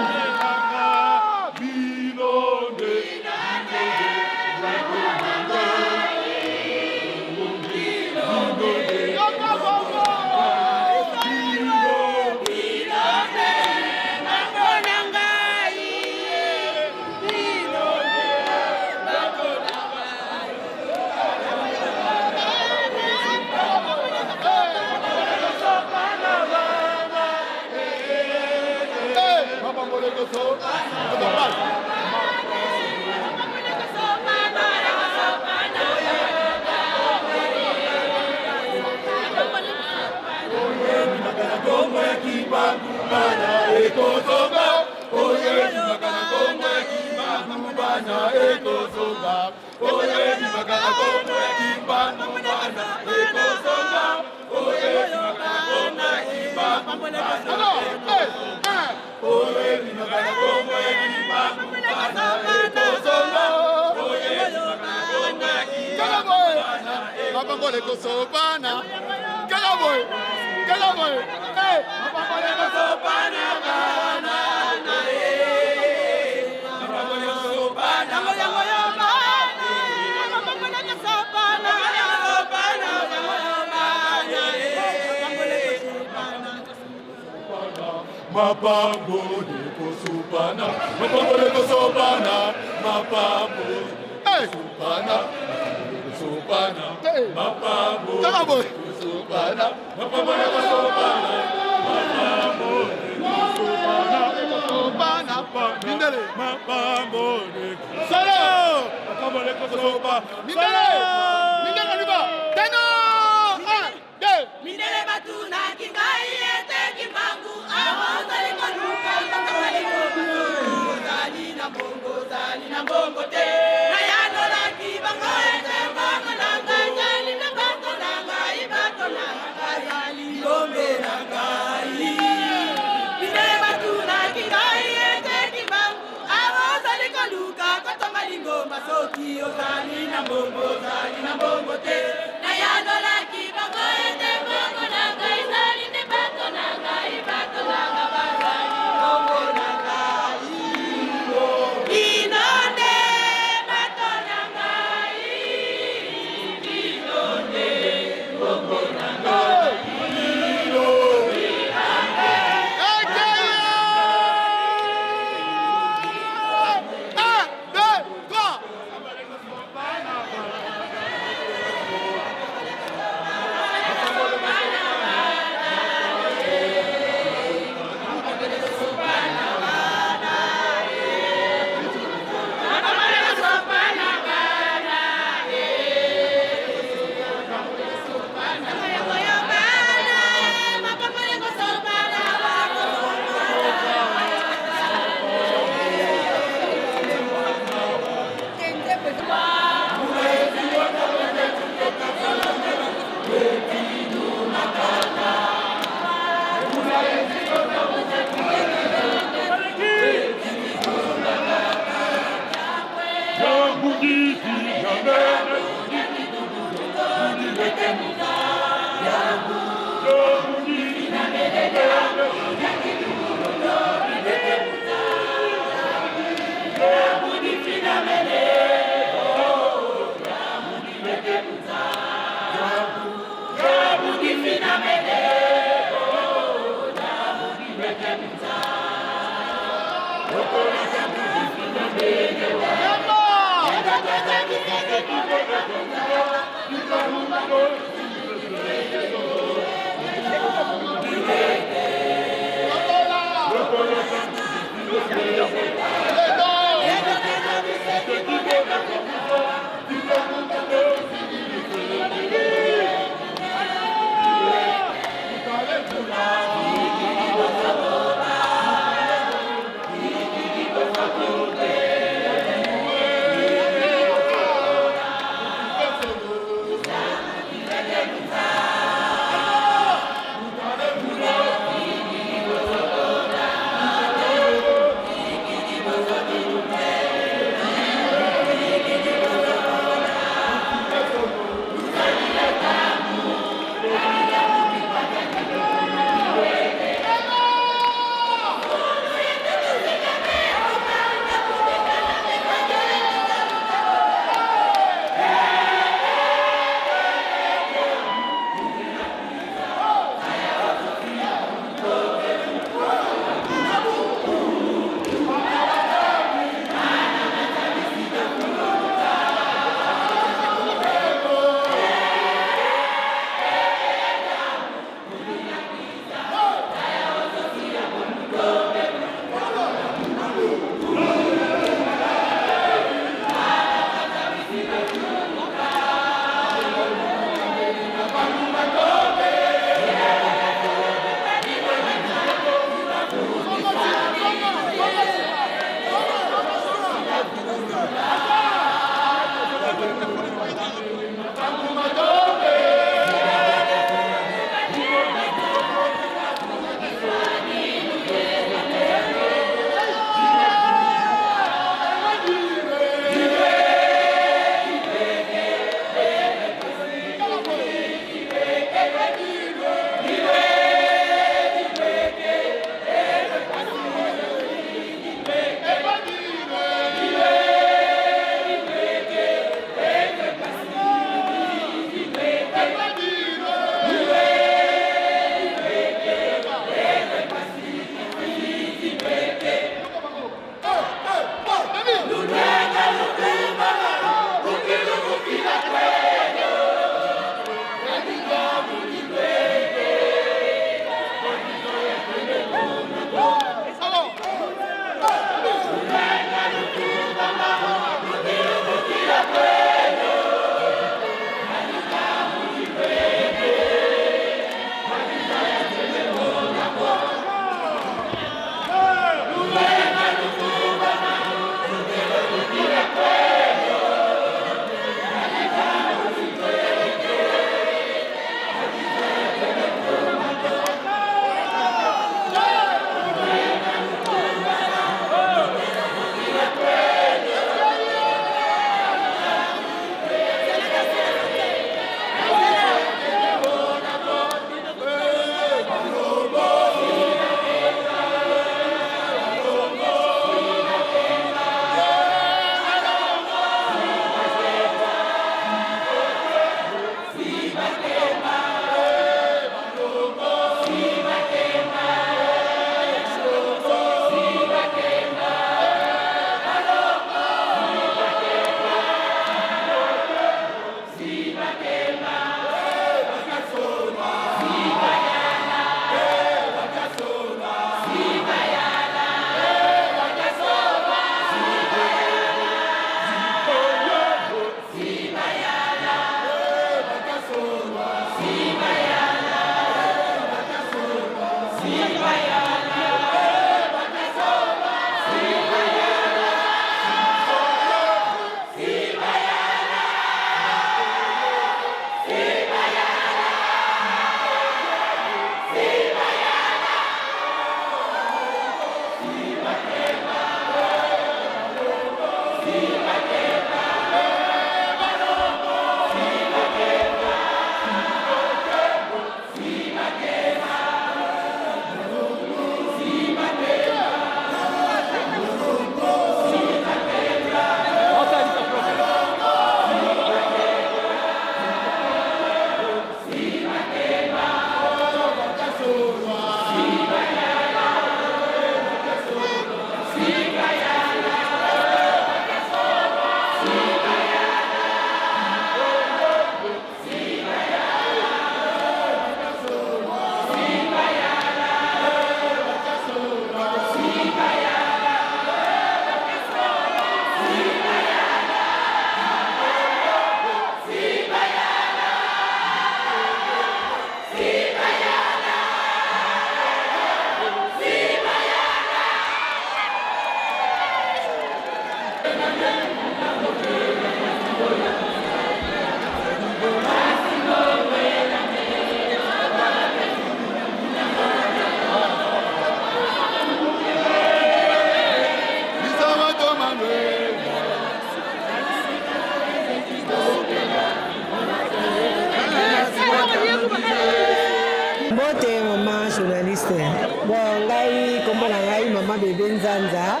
Speaker 7: Mbote mama journaliste. Bon, ngai kombo na ngai mama Bebe Nzanza.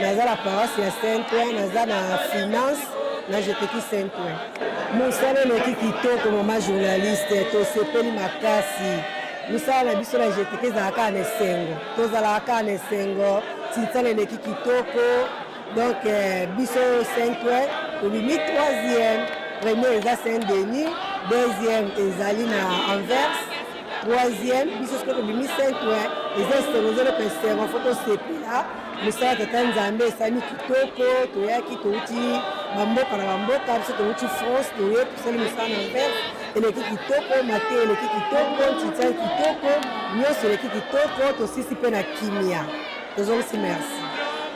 Speaker 7: Naza na paroisse ya Saint-Ouen, naza na finance na jeteki Saint-Ouen. Mosala eleki kitoko mama journaliste, tosepeli makasi. Mosala na biso na jeteki ezalaka kaka na esengo, tozalaka kaka na esengo. Tinsala eleki kitoko. Donc eh, biso Saint-Ouen tobimi troisième, premier eza Saint-Denis, deuxième ezali na Anvers, troisième biso sikoyo tobimi Saint-Ouen, eza esengo, eza eloko esengo, fo tosepela mosala tata Nzambe esali kitoko. Toyaki touti bamboka na bamboka, biso touti France, toye tosali mosala na Anvers, eleki kitoko, mateya eleki kitoko, ntitiani kitoko, nyonso eleki kitoko, tosisi mpe na kimia. Tozongisi merci.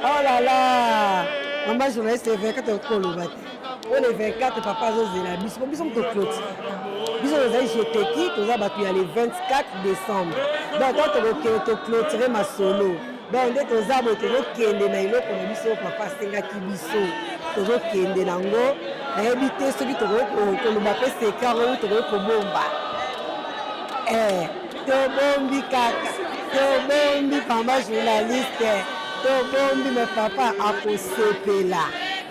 Speaker 7: Oh là là, mama journaliste, le 24 okoki koloba te po le 24 papa azozela biso po biso moto clôture biso tozali jeteki, toza bato ya le 24 décembre. Donc ntango tokokende toclôture masolo, donc nde toza boye, tozokende na eloko na biso papa asengaki biso, tozokende nango. Nayebi te soki tokoki koloba mpe sekar oyo tokoki kobomba. Eh, tobombi kaka, tobombi pamba journaliste, tobombi me papa akosepela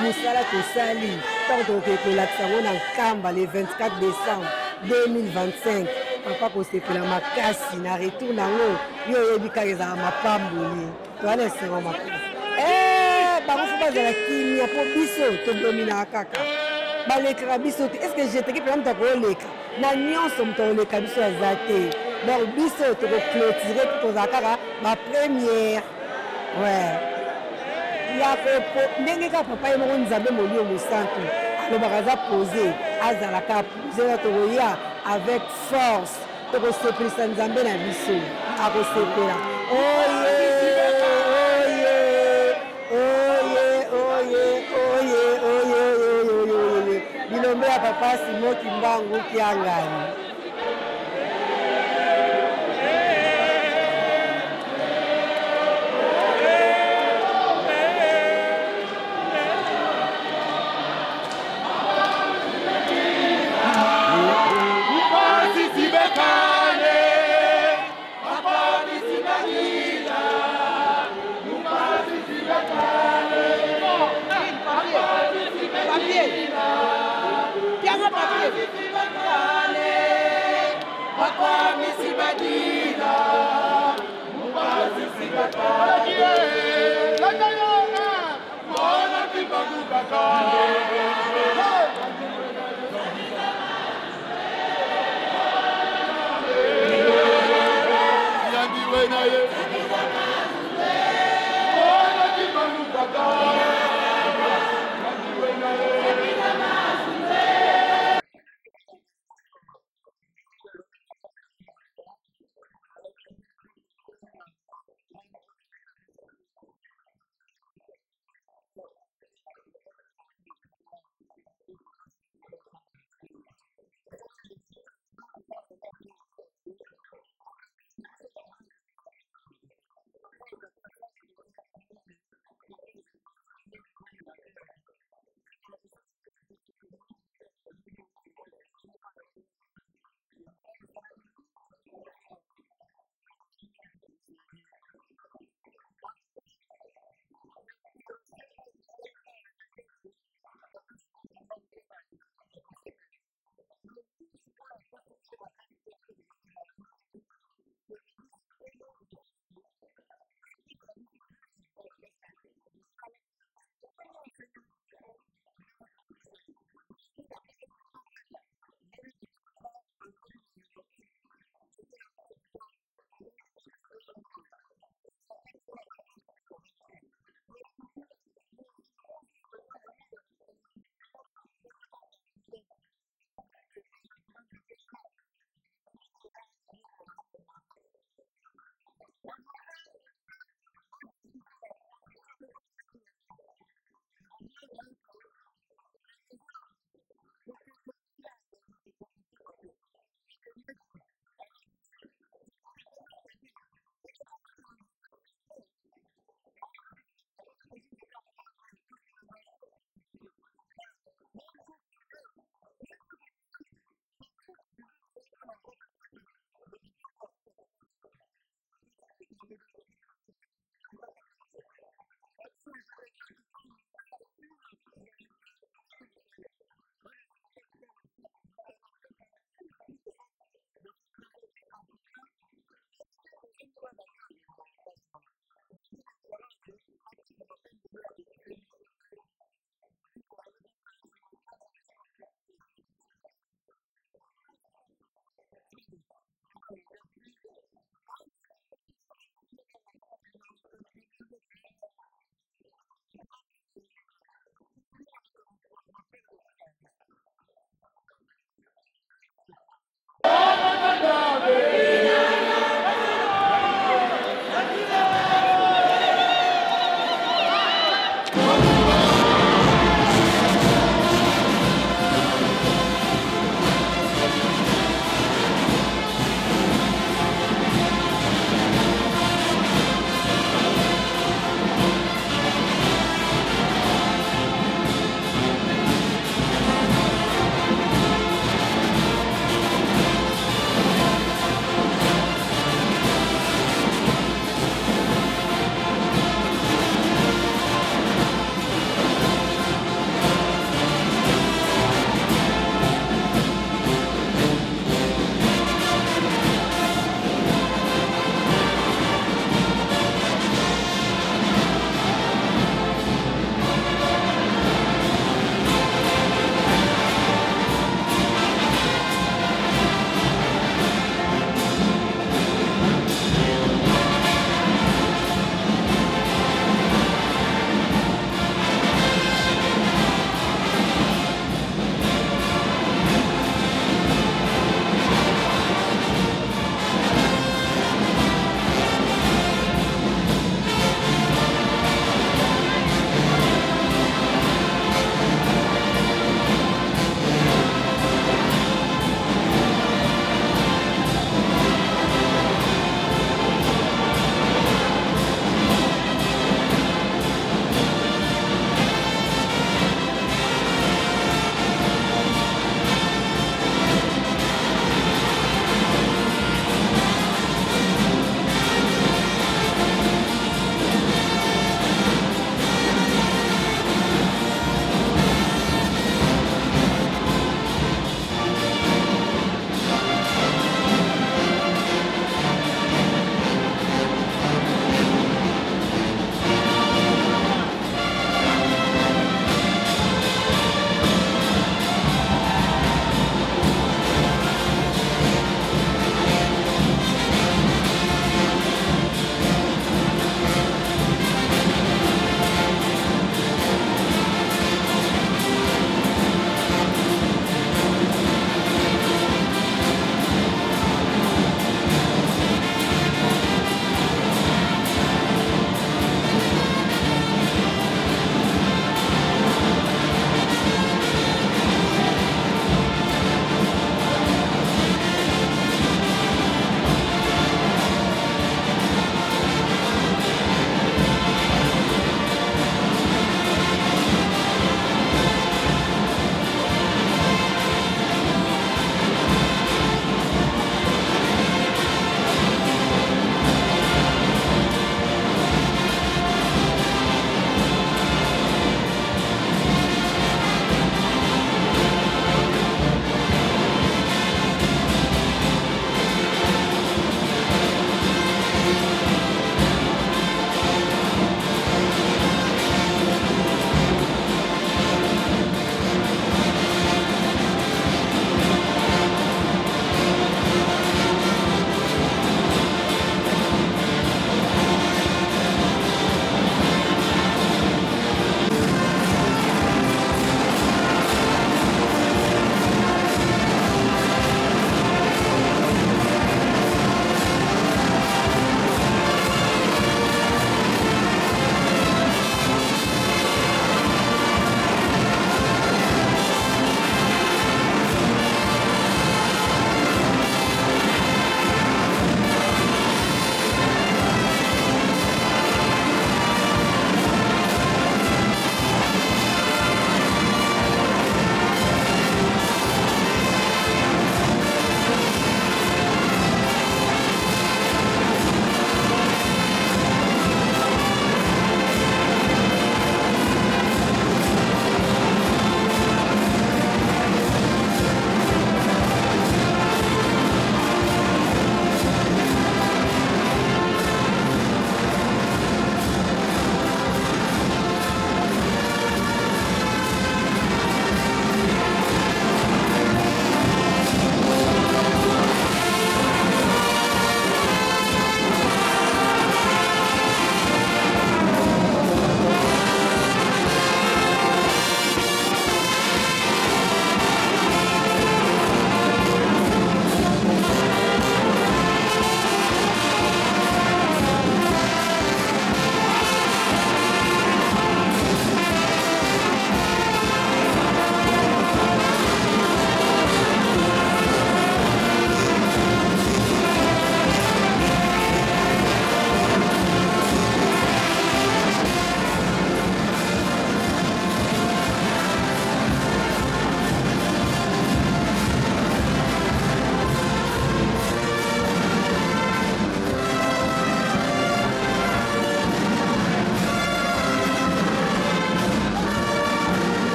Speaker 7: mosala tosali ntango tokokende kolakisa yango na Nkamba le 24 décembre 2025. Papa akosepela makasi na retour na yango. Yo oyebi kaka ezala mapamboli, toza na esengo makasi. Eh, bango fo bazala kimia mpo biso todominaka kaka, balekaka biso te. Estce jeteki mpena moto akoleka na nyonso, moto akoleka biso aza te. Donc biso tokoclotire mpo tozala kaka bapremière. Ouais. Ya ndenge kaka papa ye moko Nzambe Molimo Mosantu alobaka aza pose, azala kaka pose na tokoya avec force, tokosepelisa Nzambe na biso, akosepela. Oye oye oye oye oye oye oye oye, bilombe ya papa Simon Kimbangu Kiangani.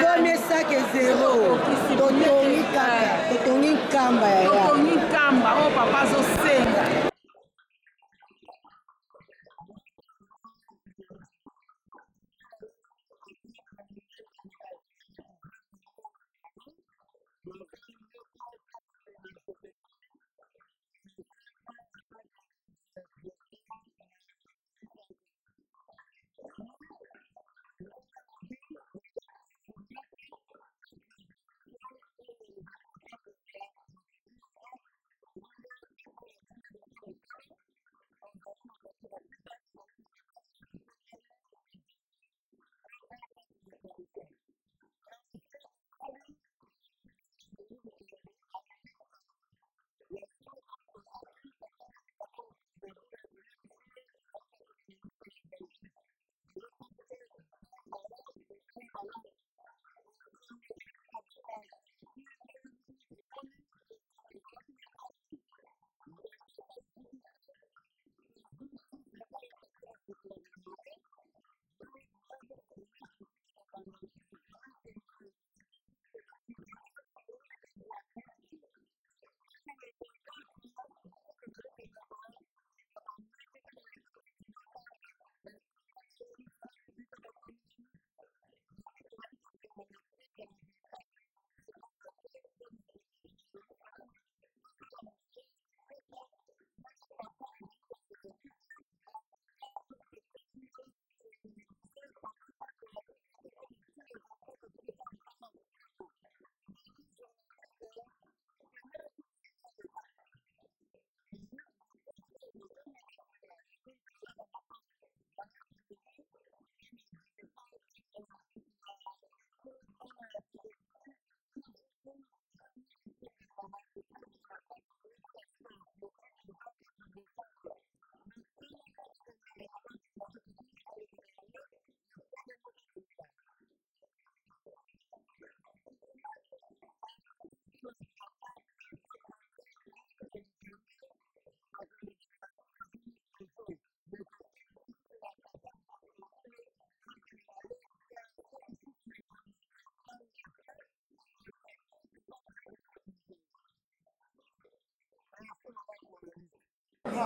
Speaker 7: Premier sac zero totongi kaka totongi nkamba yaya
Speaker 18: totongi nkamba oyo papa azosenga.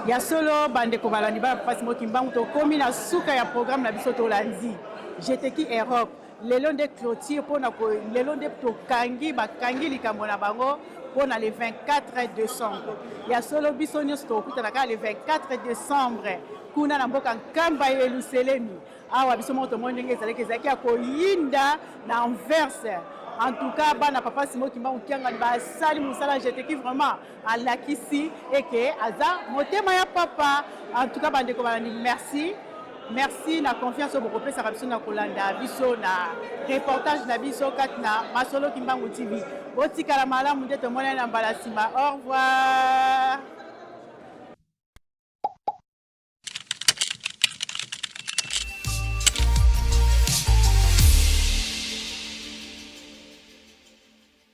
Speaker 1: Ya solo bandeko balandi bana Papa Simon Kimbangu, tokomi na suka ya programme na biso tolandi Jeteki Europe. Lelo nde clôture mpona lelo nde tokangi bakangi likambo na bango mpona le 24 décembre. Ya solo biso nyonso tokokutana kaka le 24 décembre kuna na mboka Nkamba ya Yelusalemi. Awa biso moko tomoni ndenge ezalaki, ezalaki ya koyinda na Anvers. En tout cas bana Papa Simon Kimbangu Kiangani basali mosala. Jeteki vraiment alakisi eke aza motema ya papa. En tout cas bandeko balandi, merci, merci na confiance oyo bokopesaka biso na kolanda biso na reportage na biso kati na Masolo Kimbangu TV. Botikala malamu nde tomonani na mbala nsima. Au revoir.